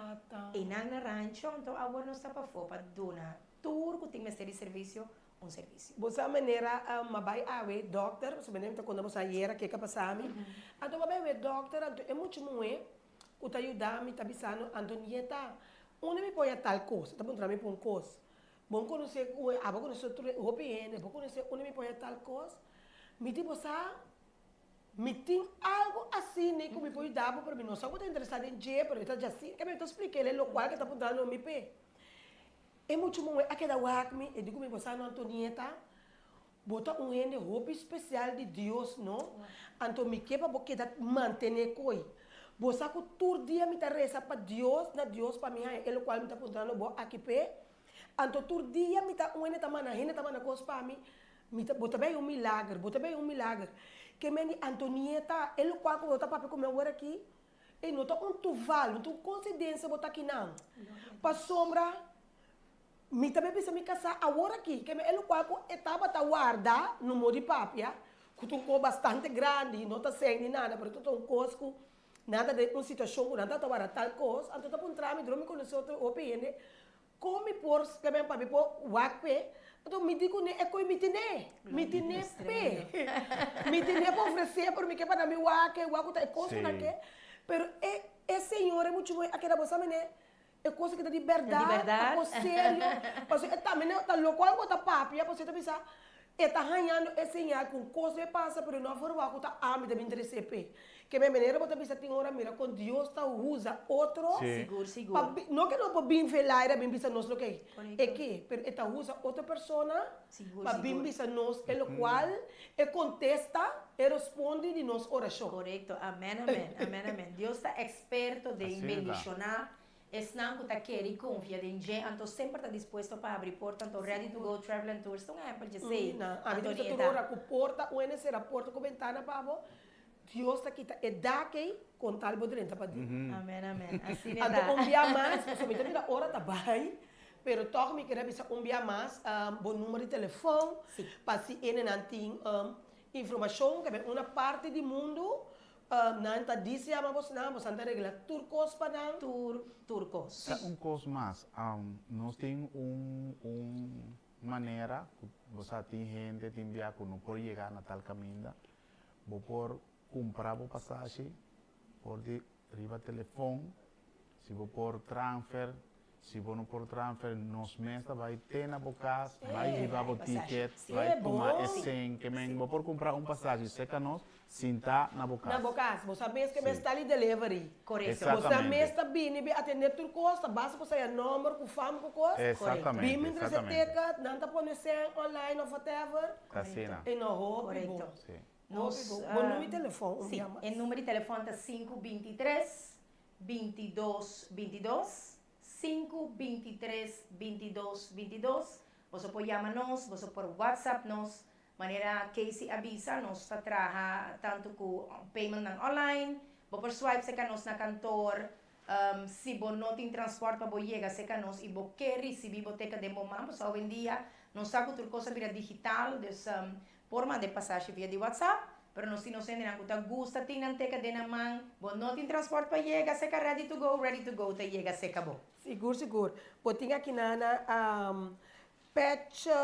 einan na rancho, anto awor nos ta pafó pa duna tur ku tin mester di servisio un servisio. Bo sa manera m'a bai awe dòkter, pasobra mi ta konta boso ayera ke ka pasa mi. Anto m'a bai awe dòkter, anto e mucha muhé ku ta yuda mi ta bisa no, Antonieta, unda mi por haña tal kos? E ta puntra mi pa un kos. Bo konosé ku abo konosé otro hopi hende, bo konosé unda mi por haña tal kos? Mi di, bo sa, mi tin algu asina ku mi por yuda bo, pero mi no sa ku bo ta interesá den dje, pero e ta dje asina. Mi ta splik'é lokual ke ta puntrando mi p'e. E mucha muhé a keda wak mi, e di ku mi, Bo sa no Antonieta, bo ta un hende hopi spesial di Dios no, anto mi ke pa bo keda mantené koi. Bo sa ku tur dia mi ta resa pa Dios, na Dios pa mi haña e lokual mi ta puntrando bo aki p'e, anto tur dia mi ta un hende ta manda hende ta manda kos pa mi, mi ta bo ta bay un milager, bo ta bay un milager. Ke men di Antonieta, e lokual ku bo ta papia ku mi awor aki, Ei no ta un tuval, no ta un konsidensia bo ta kinan. Pasobra mi ta bisa mi kasá awor aki, ke mi e lokual ku e tabata warda no mo di papia, ku ta un kos bastante grandi, no ta sèn ni nada, pero ta un kos ku nan ta den un situashon ku nan tabata warda tal kos, anto ta puntra mi, dor mi konosé otro hopi hende, Kon mi por skirbi pa mi por wak p'e? Anto mi di kuné e koe mi tine, mi tine p'e. Mi tine pa ofresé, pero mi ke pa nan mi wak e, wak ku ta e kos ku nan ke. Pero e e señor e muchu moe a keda bo sa mene e kos aki ta di bèrdat, ta kos serio. Pasobra e tambe ta lokual ku bo ta papia, pasobra e ta bisa. E ta hañando e señal ku un kos lo e pasa pero e no a verwagt ku ta ami ta bin trese p'e. Ke men manera bo ta bisa tin ora mira kon Dios ta usa otro Sí. Sigur, sigur. pa bi no ke no por bin fe laira bin bisa nos loke e Korekto. ke pero e ta usa otro persona Sigur, pa bin sigur. bisa nos e lokual e kontesta e respondi di nos orashon. Korekto. Amen, amen. Amen, amen. Dios ta eksperto den Asina ta. bendishoná Esnan ku ta kere i konfia den dje anto semper ta dispuesto pa habri porta anto Ready to Go Travel and Tours ta un ehempel dje esei, Nan ami ta bisa tur Antonieta. ora ku porta un hende sera porta ku bentana pa bo, Dios ta kita e dak ei kon tal bo drenta pa den. Amen amen asina Anto ta. un bia mas, pasobra mi ta mira ora ta bai, pero tòg mi kere bisa un bia mas bo numero di telefòn pa si hendenan tin informashon ke ben una parti di mundu Nan ta disi ama bosnan, bosan ta regla tur kos pa nan. Tur, tur kos. Ta un kos mas, nos tin un un manera ku bo sa tin hende tin bia ku no por yega na tal kaminda, bo por kumpra bo pasashi for di riba telefon, si bo por transfer, si bo no por transfer nos mes ta bai te na bo kas, bai hiba bo ticket, bai tuma e sen ke men bo por kumpra un pasashi serka nos sinta na bo kas. Na bo kas. Bo sa mes ke mes ta li delivery. Korekto. Bo sa Exactamente. mes ta bini bi atende tur kos, ta basta bo sa ya nomber ku fam ku kos. Exactamente, Bin mientras e exactamente. ticket, nan ta pone sen online of whatever. Ta asina. E no hopi bo. Korekto. Si. Nos, Hopi bo. Bo number di telefon un Si, bia mas. e number di telefon ta sinku bintitres, bintidos, bintidos, sinku bintitres, bintidos, bintidos. Boso por yama nos, boso por whatsapp nos. Manera Casey a bisa, nos ta traha tantu ku paymentnan online, bo por swipe serka nos na kantor. Si bo no tin transport pa bo yega serka nos i bo ke risibí bo teka den bo man, pasobra awendia nos sa ku tur kos a bira digital, dus por manda e pasashi via di WhatsApp, pero nos tin nos hendenan ku ta gusta tin nan teka den nan man, bo no tin transport pa yega serka Ready to Go, Ready to Go ta yega serka bo. Sigur sigur. Bo tin aki na na Petje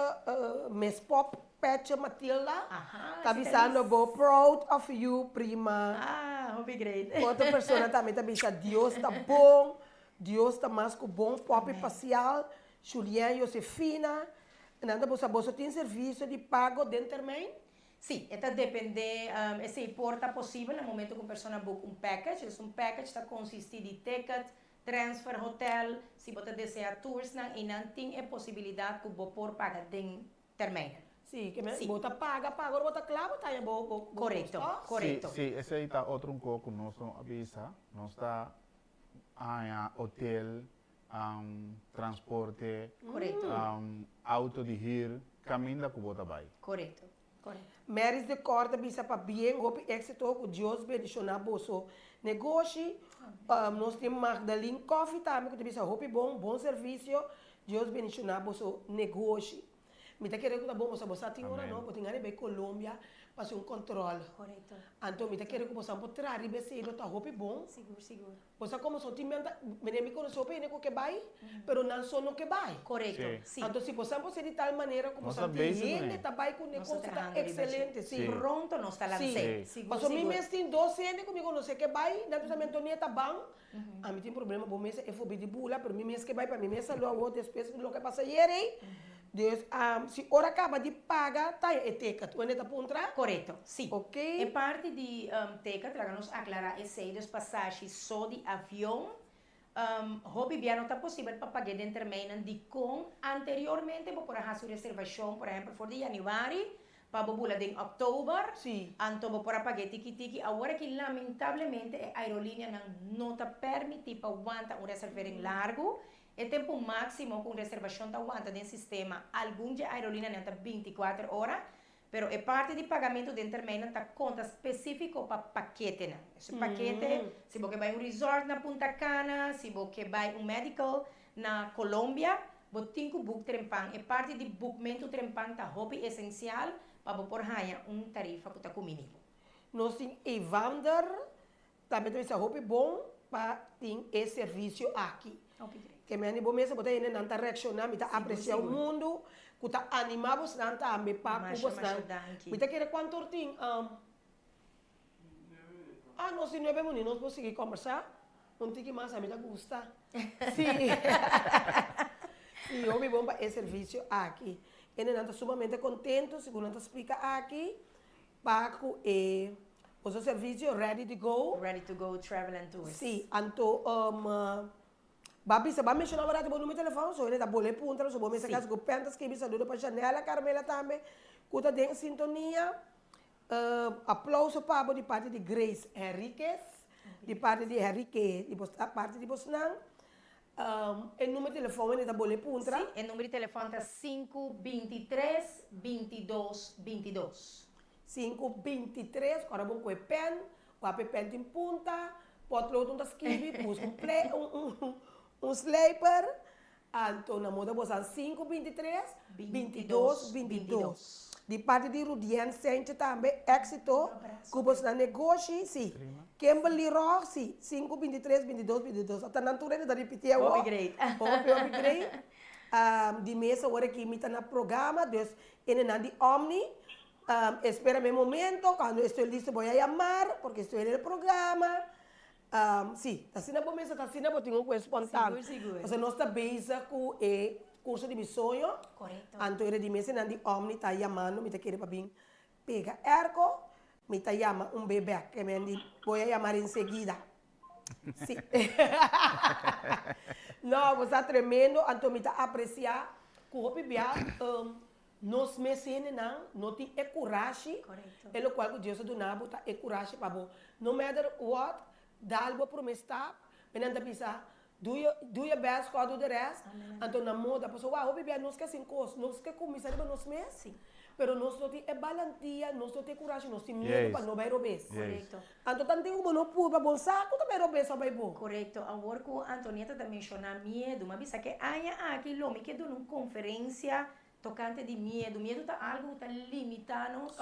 Miss Pop Petje Matilda Aha, ta si ta bisando lis. bo proud of you prima. Ah, hopi great. Otro persona tambe ta bisa Dios ta bon, Dios ta mas ku bon Poppy Amen. Pasial, Julien Josefina, nan ta bosa boso tin servicio di pago den termijn? Sí, e ta depende, esei por ta posibel na momento ku un persona book un package, dus un package ta consisti di ticket, Transfer hotel, si bo ta desea toursnan y nan tin e posibilidad cu bo por paga den termijnen. Sí, ke men Sí. bo ta paga paga ora bo ta kla bo ta haña bo bo bo Korekto, kos, tòg? korekto. Sí, sí, esei ta otro un kos ku nos no a bisa. Nos ta haña hotel, transporte, Korekto. auto di hür, kaminda ku bo ta bai. Korekto, korekto. Maris de Cor ta bisa pabien hopi éxito ku Dios bendiciona boso negoshi. Nos tin Magdalene Coffee tambe ku ta bisa hopi bon, bon servicio, Dios bendiciona boso negoshi. Mi ta kere ku ta bon boso, bo sa tin ora no, bo tin gana di bai Colombia pa hasi un control. Korekto. Anto mi ta kere ku boso por traha riba esei lo ta hopi bon. Sigur, sigur. Bo sa komo so tin menta, mene mi konosé hopi hende ku ke bai, pero nan so no ke bai. Korekto, Sí. si. Anto si bo sa por ser di tal manera ku bo Nos sa ta tin bezig hende kuné. ta bai ku Nos ta negoshi ta trahando riba dje. ekselente, si. Sí. Pronto nos ta lans'é. Sí. Sigur, Pasobra mi sigur. mes tin dos hende ku mi konosé ke bai, nan ta bisa mi Antonieta ban, ami tin problema bo mes e fobi di bula, pero mi mes ke bai pa mi mes salu awor despues loke a pasa ayer ei. Dus, si ora kaba di paga ta e ticket, wende ta puntra? Korekto, si. Ok. E parti di ticket, laga nos aklará esei, dus pasashi so di avion, hopi bia no ta posibel pa pag'é den termijnnan dikon anteriormente bo por a hasi un reservashon, por ehèmpel for di yanüari pa bo bula den òktober, Si. anto bo por a pag'é tiki tiki. Awor aki lamentablemente e aerolíneanan no ta pèrmití pa wanta un reservering largu, E tempu máksimo ku un reservashon ta wanta den sistema algun dje aerolíneanan ta bintikuater ora, pero e parti di pagamentu den termijnnan ta konta spesífiko pa paketenan. Esei pakete, si bo ke bai un resort na Punta Cana, si bo ke bai un medical na Colombia, bo tin ku buk trempan. E parti di bukmentu trempan ta hopi esensial pa bo por haña un tarifa ku ta kumini bo. Nos tin Evander Tambe ta bisa hopi bon pa tin e servicio aki. Ke mende bo mester bo ta hende nan ta reacciona, mi ta aprecia un mundo cu ta anima bosnan tambe pa cu bosnan. Mi ta kere cuanto or tin? Ah nos tin nuebe minuut, nos por sigui combersa un tiki mas, ami ta gusta. Si, si hopi bon pa e servicio aki. Hendenan ta sumamente contento, segun nan ta splica aki, pa cu e boso servicio Ready to Go. Ready to Go Travel and Tours. Si, anto ba bisa, ba menciona awor bo numero di telefon, so hende ta bole puntra, so bo mester Si. casi cu pen ta scribi saludo pa Janela Carmela tambe cu ta den sintonia. Aplauso pa bo di parti di Grace Henriquez, di parti di Henrique, di bos parti di bosnan. E numero di telefon wende ta bole puntra. Sí, e numero di telefon ta sinku bintitres, bintidos, bintidos. Sinku bintitres, ora bo koe pen, wak e pen tin punta, potlood un ta skibi, buska un ple, un un un slijper, Anto na moda bosan sinku bintitres, bintidos, bintidos. Di parti di Rudien Sentje tambe éxito ku bosnan negoshi, si. Kimberly Rog, si, sinku bintitres, bintidos, bintidos. Ata nan tur hende ta ripití awor. Hopi great. Hopi, hopi great. Di mes awor aki mi ta na programa, dus hendenan di Omni, espérame un momento, cuando estoy listo voy a llamar, porque estoy en el programa. Sí, ta asina bo mester ta asina bo tin un kue spontaan. Sigur, sigur. Pasobra nos ta bezig ku e kurso di mi soño. Korekto. Anto e di mesenan di Omni ta yamando, mi ta kere pa bin pega erko, mi ta yama un be bek, ke men di voy a yamar enseguida. Sí. No, bo sa tremendo, anto mi ta apresiá ku hopi bia Nos mes hendenan no tin e kurashi, e lokual ku Dios a duna bo ta e kurashi pa bo no matter what dal bo prome stap, mi nan ta bisa do your do your best God do the rest, anto na moda pasobra wou hopi bia nos ke haci kos, nos ke kuminsa riba nos mes, pero nos no tin e balantia, nos no tin e kurashi, nos tin miedu pa no bai robes. Anto tanten ku bo no purba bon sa ku ta bai robes òf bai bon. Korekto, awor ku Antonieta ta menshoná miedu, mi a bisa ku e aña aki lo mi ke duna un konferensia Tokante di miedu. Miedu ta algu ku ta limitá nos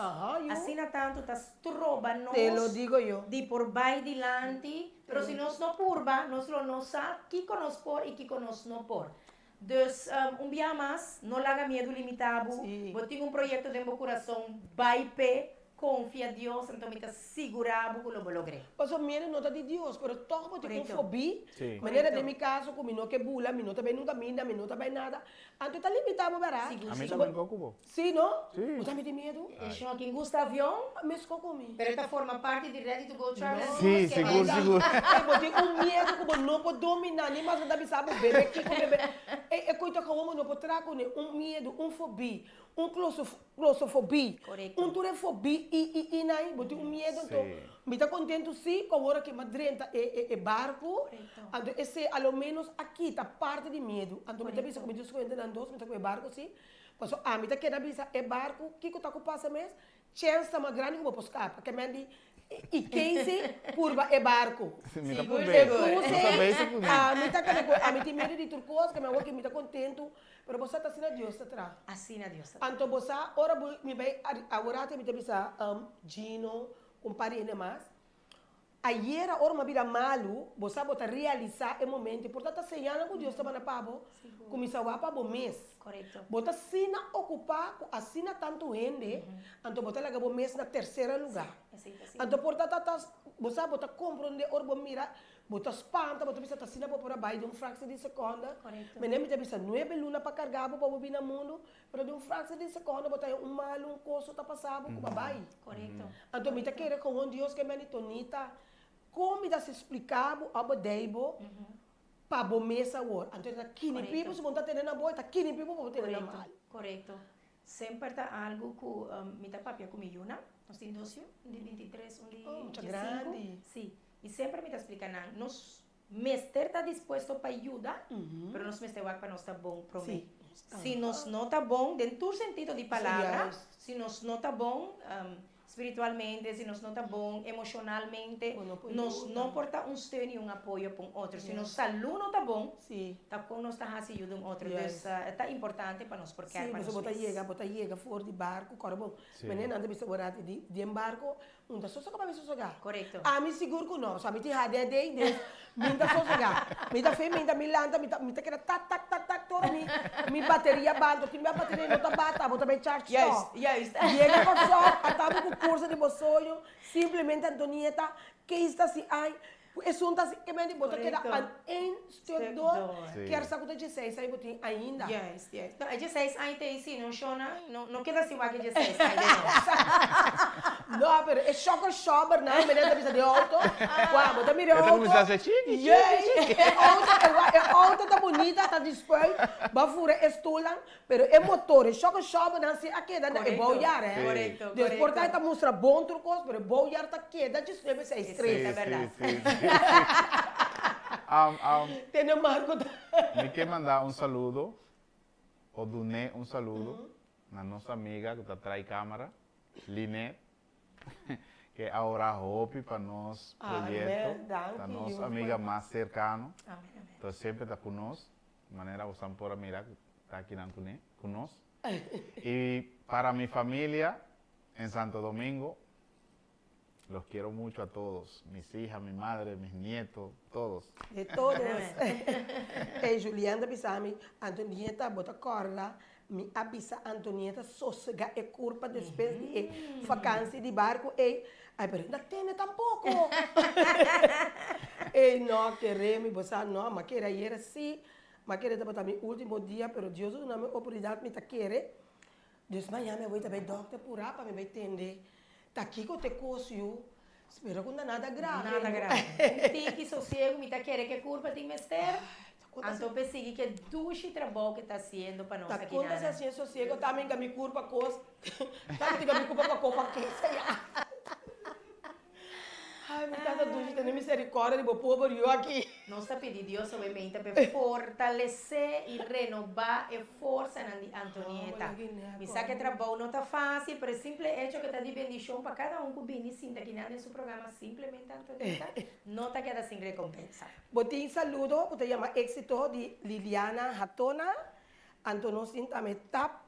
asina tantu, ta stroba nos Te lo digo yo. di por bai dilanti. Pero si nos no purba, nos lo no sa kiko nos por i kiko nos no por. Dus, un bia mas, no laga miedu limitá bo. Bo tin un proyekto den bo kurason, bai p'e, konfia Dios, anto mi ta sigurá bo ku lo bo logr'é. Pasobra miedu no ta di Dios, pero tòg bo tin un Korekto. fobí. Manera den mi kaso ku mi no ke bula, mi no ta bai nunka minda, mi no ta bai nada. Anto ta limita bo bera? Sigur, A mi sigur. tambe ko ku bo. Si, no? Si. Bo tambe tin miedu? E shon kin gusta avion? Mesko ku mi. Pero e ta forma parti di Ready to Go Travel and Si, Tours ke sigur, bai. sigur. Ey, bo tin un miedu ku bo no por domina, ni mas bo ta bisa bo bebe kiko bebe. Ey, e koe ta komo bo no por traha kuné. Un miedu, un fobi, un claustrofobie, Korekto. un tur e fobi i i i nai, bo tin un miedu anto. Si. Mi ta kontentu si ku awor aki mi a drenta e e e barku, anto esei a lo ménos a kita parti di miedu. Anto mi ta bisa ku mi ta skohe nan dos, mi ta kohe barku si, pasobra ami ta keda bisa e barku kiko ta ku pasa mes, chèns ta mas grandi ku bo por skapa. Ke men di i Casey purba e barku. Mi ta Sigur, purba. sigur. Mi ta bezig ku mi. Ami ta keda ku ami tin miedu di tur kos, ke men awor ki mi ta kontentu, pero bo sa ta asina Dios ta traha. Asina Dios ta traha. Anto bo sa ora bo mi bai awor mi ta bisa Gino, Un par di hende mas. Ayera ora mi a bira malu, bo sa bo ta realisá e momento. E por ta ta señalnan ku Dios ta manda pa bo, kuminsá wak pa bo mes. Bo ta asina okupá ku asina tantu hende, anto bo ta laga bo mes na tersera lugá. Anto por ta ta ta, bo sa bo ta komprondé ora bo mira, bo ta spanta, bo ta bisa ta asina bo por a bai den un fraksie di sekonda. Mene mi ta bisa nuebe luna pa karga bo pa bo bini na mundu, Pero di un frase di secondo bo ta haña un malu, un koso ta pasa bo ku bo a bai. Korekto. Anto mi ta kere gewoon Dios ke meni Tonita, kon mi ta hasi splika bo òf bo dei bo pa bo mes awor. Anto e ta kini pipo si bo no ta tene na bo, e ta kini pipo pa bo tene na mal. Korekto. Semper ta algu ku mi ta papia ku mi yunan. Nos tin dos yu, un di bintitres, un di Oh, mucha diesinku. grandi. Si. I semper mi ta splika nan, nos Mester ta dispuesto pa yuda, pero nos mester wak pa nos ta bon promé. Si nos no ta bon, den tur sentido di palabra, si nos no ta bon spiritualmente, si nos no ta bon emoshonalmente, nos no por ta un steun i un apoyo pa un otro. Si nos salú no ta bon, ta kon nos ta hasi yuda un otro? Dus ta importante pa nos por kèr pa nos mes. Bo ta yega for di barku, kòrda bon, manera nan ta bisa bo rati di den barku, Un ta sosega pa mi sosega. Korekto. Ami sigur ku no. So ami tin HDD, dus mi ta sosega. Mi ta fe, mi ta mi lanta, mi ta mi ta keda tak tak tak tak tur mi mi bateria banta. Tin bia bateria no ta bata, bo ta bay charge Juist, stop. juist. Yega Kòrsou, a tabo ku kurso di bo soño, simplemente Antonieta, kees ta si ay. Ku esun ta ke men di bo ta keda Korekto. aan één stuk Stuk door, door. Sí. kier sa ku ta dieseis aña bo tin ainda. Juist, juist. No, e dieseis aña ta ei si, no Shona? No, no keda sin wak e dieseis aña den nos. No, pero e shocker shobbernan meneer ta bisa den auto, wak bo ta mira e E ta auto, kuminsá hasi chiki, chiki, juist, chiki. e auto, e wak e auto ta bunita, ta di spuit, bo a fura e stulnan, Pero e motor, e shock shobbernan si a keda na e Korekto, bouwjaar hè. korekto, Dus por ta korekto. e ta mustra bon tur kos, pero e bouwjaar ta keda diesnuebe seis tres. Esei ta bèrdat. Sí, sí, sí. Um, um, Tene Marco ta. mi ke manda un saludo, o dun'é un saludo, na nos amiga ku ta trai kámara, Linet, ke a ora hopi pa nos proyekto, Amen, danki, ta nos Dios amiga pa. mas serkano, Amen, amen. entonces semper ta ku nos, manera bosan por a mira ku ta akinan kuné, ku nos. Y para mi familia en Santo Domingo, los quiero mucho a todos, mis hijas, mi madre, mis nietos, todos. De todos. Ey, Julian ta bisa mi, Antonieta, bo ta kòrda mi a bisa Antonieta sosega e kurpa despues di e vakansi di barku ey. Ay, pero e no ta tene tampoko. Ey, no, kere mi, bo sa, no, m'a kere ayera si, M'a kere tabata mi ultimo dia, pero Dios a duna mi oportunidat, mi ta kere. Dus mañana mi a bai ta bai dokter purá pa mi bai tende ta kiko t'e kos yu. Spero ku no ta nada grave. Nada grave. Un tiki sosiego, mi ta kere ku e kurpa tin mester. Anto p'e sigui ku e dushi trabou ku e ta hasiendo pa nos Ta aki konta si nana. hasié sosiego ta mi mi kurpa kos, ta mi mi kurpa pa kopa kesa ya. Ai, mi Tata dushi, tene misericordia di bo pober yu aki. Nos ta pidi Dios obviamente p'e fortalesé i renobá e forsanan di Antonieta. Mi sa ku e trabou no ta fásil, pero e simple echo ku ta di bendishon pa kada un ku bini sinta kinan den su programa Simplemente Antonieta no ta keda sin rekompensa. Bo tin saludo ku ta yama Éxito di Liliana Hatona, anto nos tin tambe Tap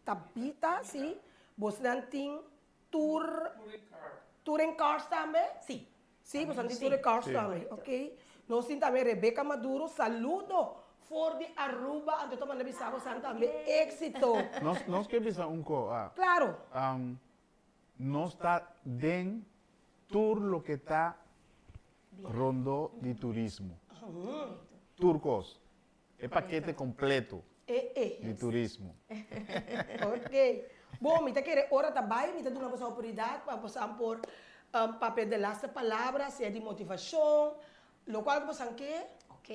Tabita, si, bosnan tin Tur Touring cars tambe? Sí. Sí, boso tin touring cars tambe. Ok. Nos tin tambe Rebecca Maduro, saludo for di Aruba, anto ta manda bisa boso tambe éxito. Nos nos ke bisa un ko ah. Claro. Nos ta den tur loke ta rondó di turismo. Tur kos. E pakete kompleto di turismo. Ok. Bon, mi ta kere ora ta bai, mi ta duna boso oportunidat pa bosan por papia de laste palabra, sea di motivashon, lokual ku bosan ke. Ok.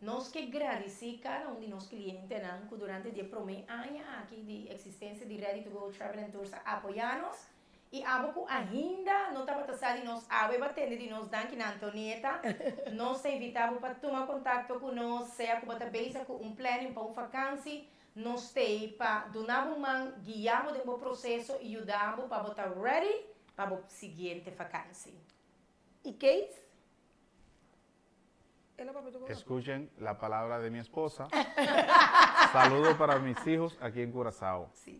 Nos ke gradisí kada un di nos klientenan ku durante di e promé aña aki di eksistensia di Ready to Go Travel and Tours a apoyá nos. I abo ku ainda no tabata sa di nos awe ba tende di nos danki na Antonieta. Nos ta invitá bo pa tuma kontakto ku nos, sea ku bo ta bezig ku un planning pa un fakansi, nos t'ei pa duna bo un man, guia bo den bo proseso i yuda bo pa bo ta ready pa bo siguiente fakansi. I Kees? El a papia tu con. Escuchen la palabra de mi esposa. Saludo para mis hijos aquí en Curaçao. Sí.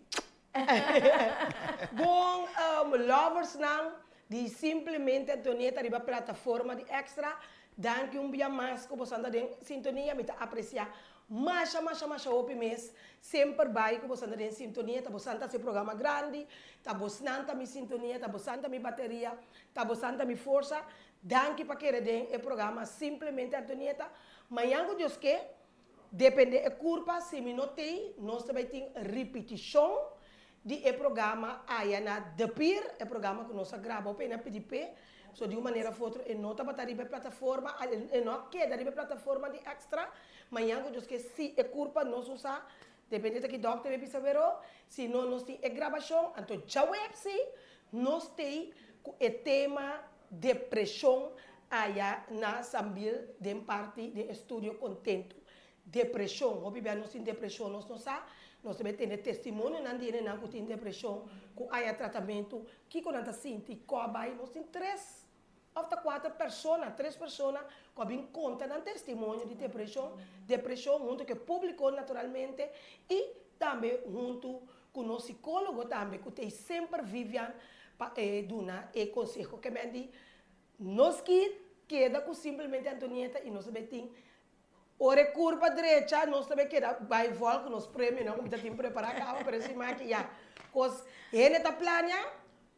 Bon loversnan di Simplemente Antonieta riba plataforma di Extra, danki un bia mas ku boso anda den sintonia, mi ta apresia masha masha masha hopi mes semper bai ku boso anda den sintonia, ta bosan ta hasi programa grandi, ta bosnan ta mi sintonia, ta bosan ta mi bateria, ta bosan ta mi forsa, Danki pa kere den e programa Simplemente Antonieta. Mañan ku Dios ke, depende e kurpa, si mi no tei, nos ta bai tin ripitishon di e programa aya na De Pier, e programa ku nos a graba ope na PDP. So di un manera of otro e no tabata riba e plataforma, e no a keda riba e plataforma di Extra. Mañan ku Dios ke, si e kurpa nos usa, depende ta ki dòkter bai bisa wero, si no nos tin e grabashon, anto djaweps si nos tei ku e tema Depresion aya na Sambil den parti den estudio Kontentu. Depresion, hopi bia nos tin depresion nos no sa, nos ta bay tende testimonionan di hendenan ku tin depresion, ku aya tratamentu, kiko nan ta sinti, ko a bay, nos tin tres of ta kuater persona, tres persona ku a bin konta nan testimonio di depresion, depresion huntu ku e publico naturalmente i tambe huntu Ku nos sikólogo tambe ku t'ei semper Vivian pa e duna e konseho ke men di nos ki keda ku simplemente Antonieta i nos ta bai tin ora e kurpa drecha nos ta bai keda bai vòl ku nos premionan ku mi ta tin prepará kaba pero esei maki ya kos hende ta plania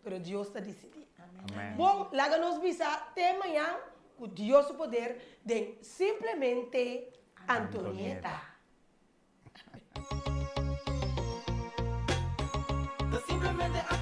pero Dios ta disidí. Amen. Bon laga nos bisa te mañan. ku Dios su poder den Simplemente Antonieta. Ta simplemente.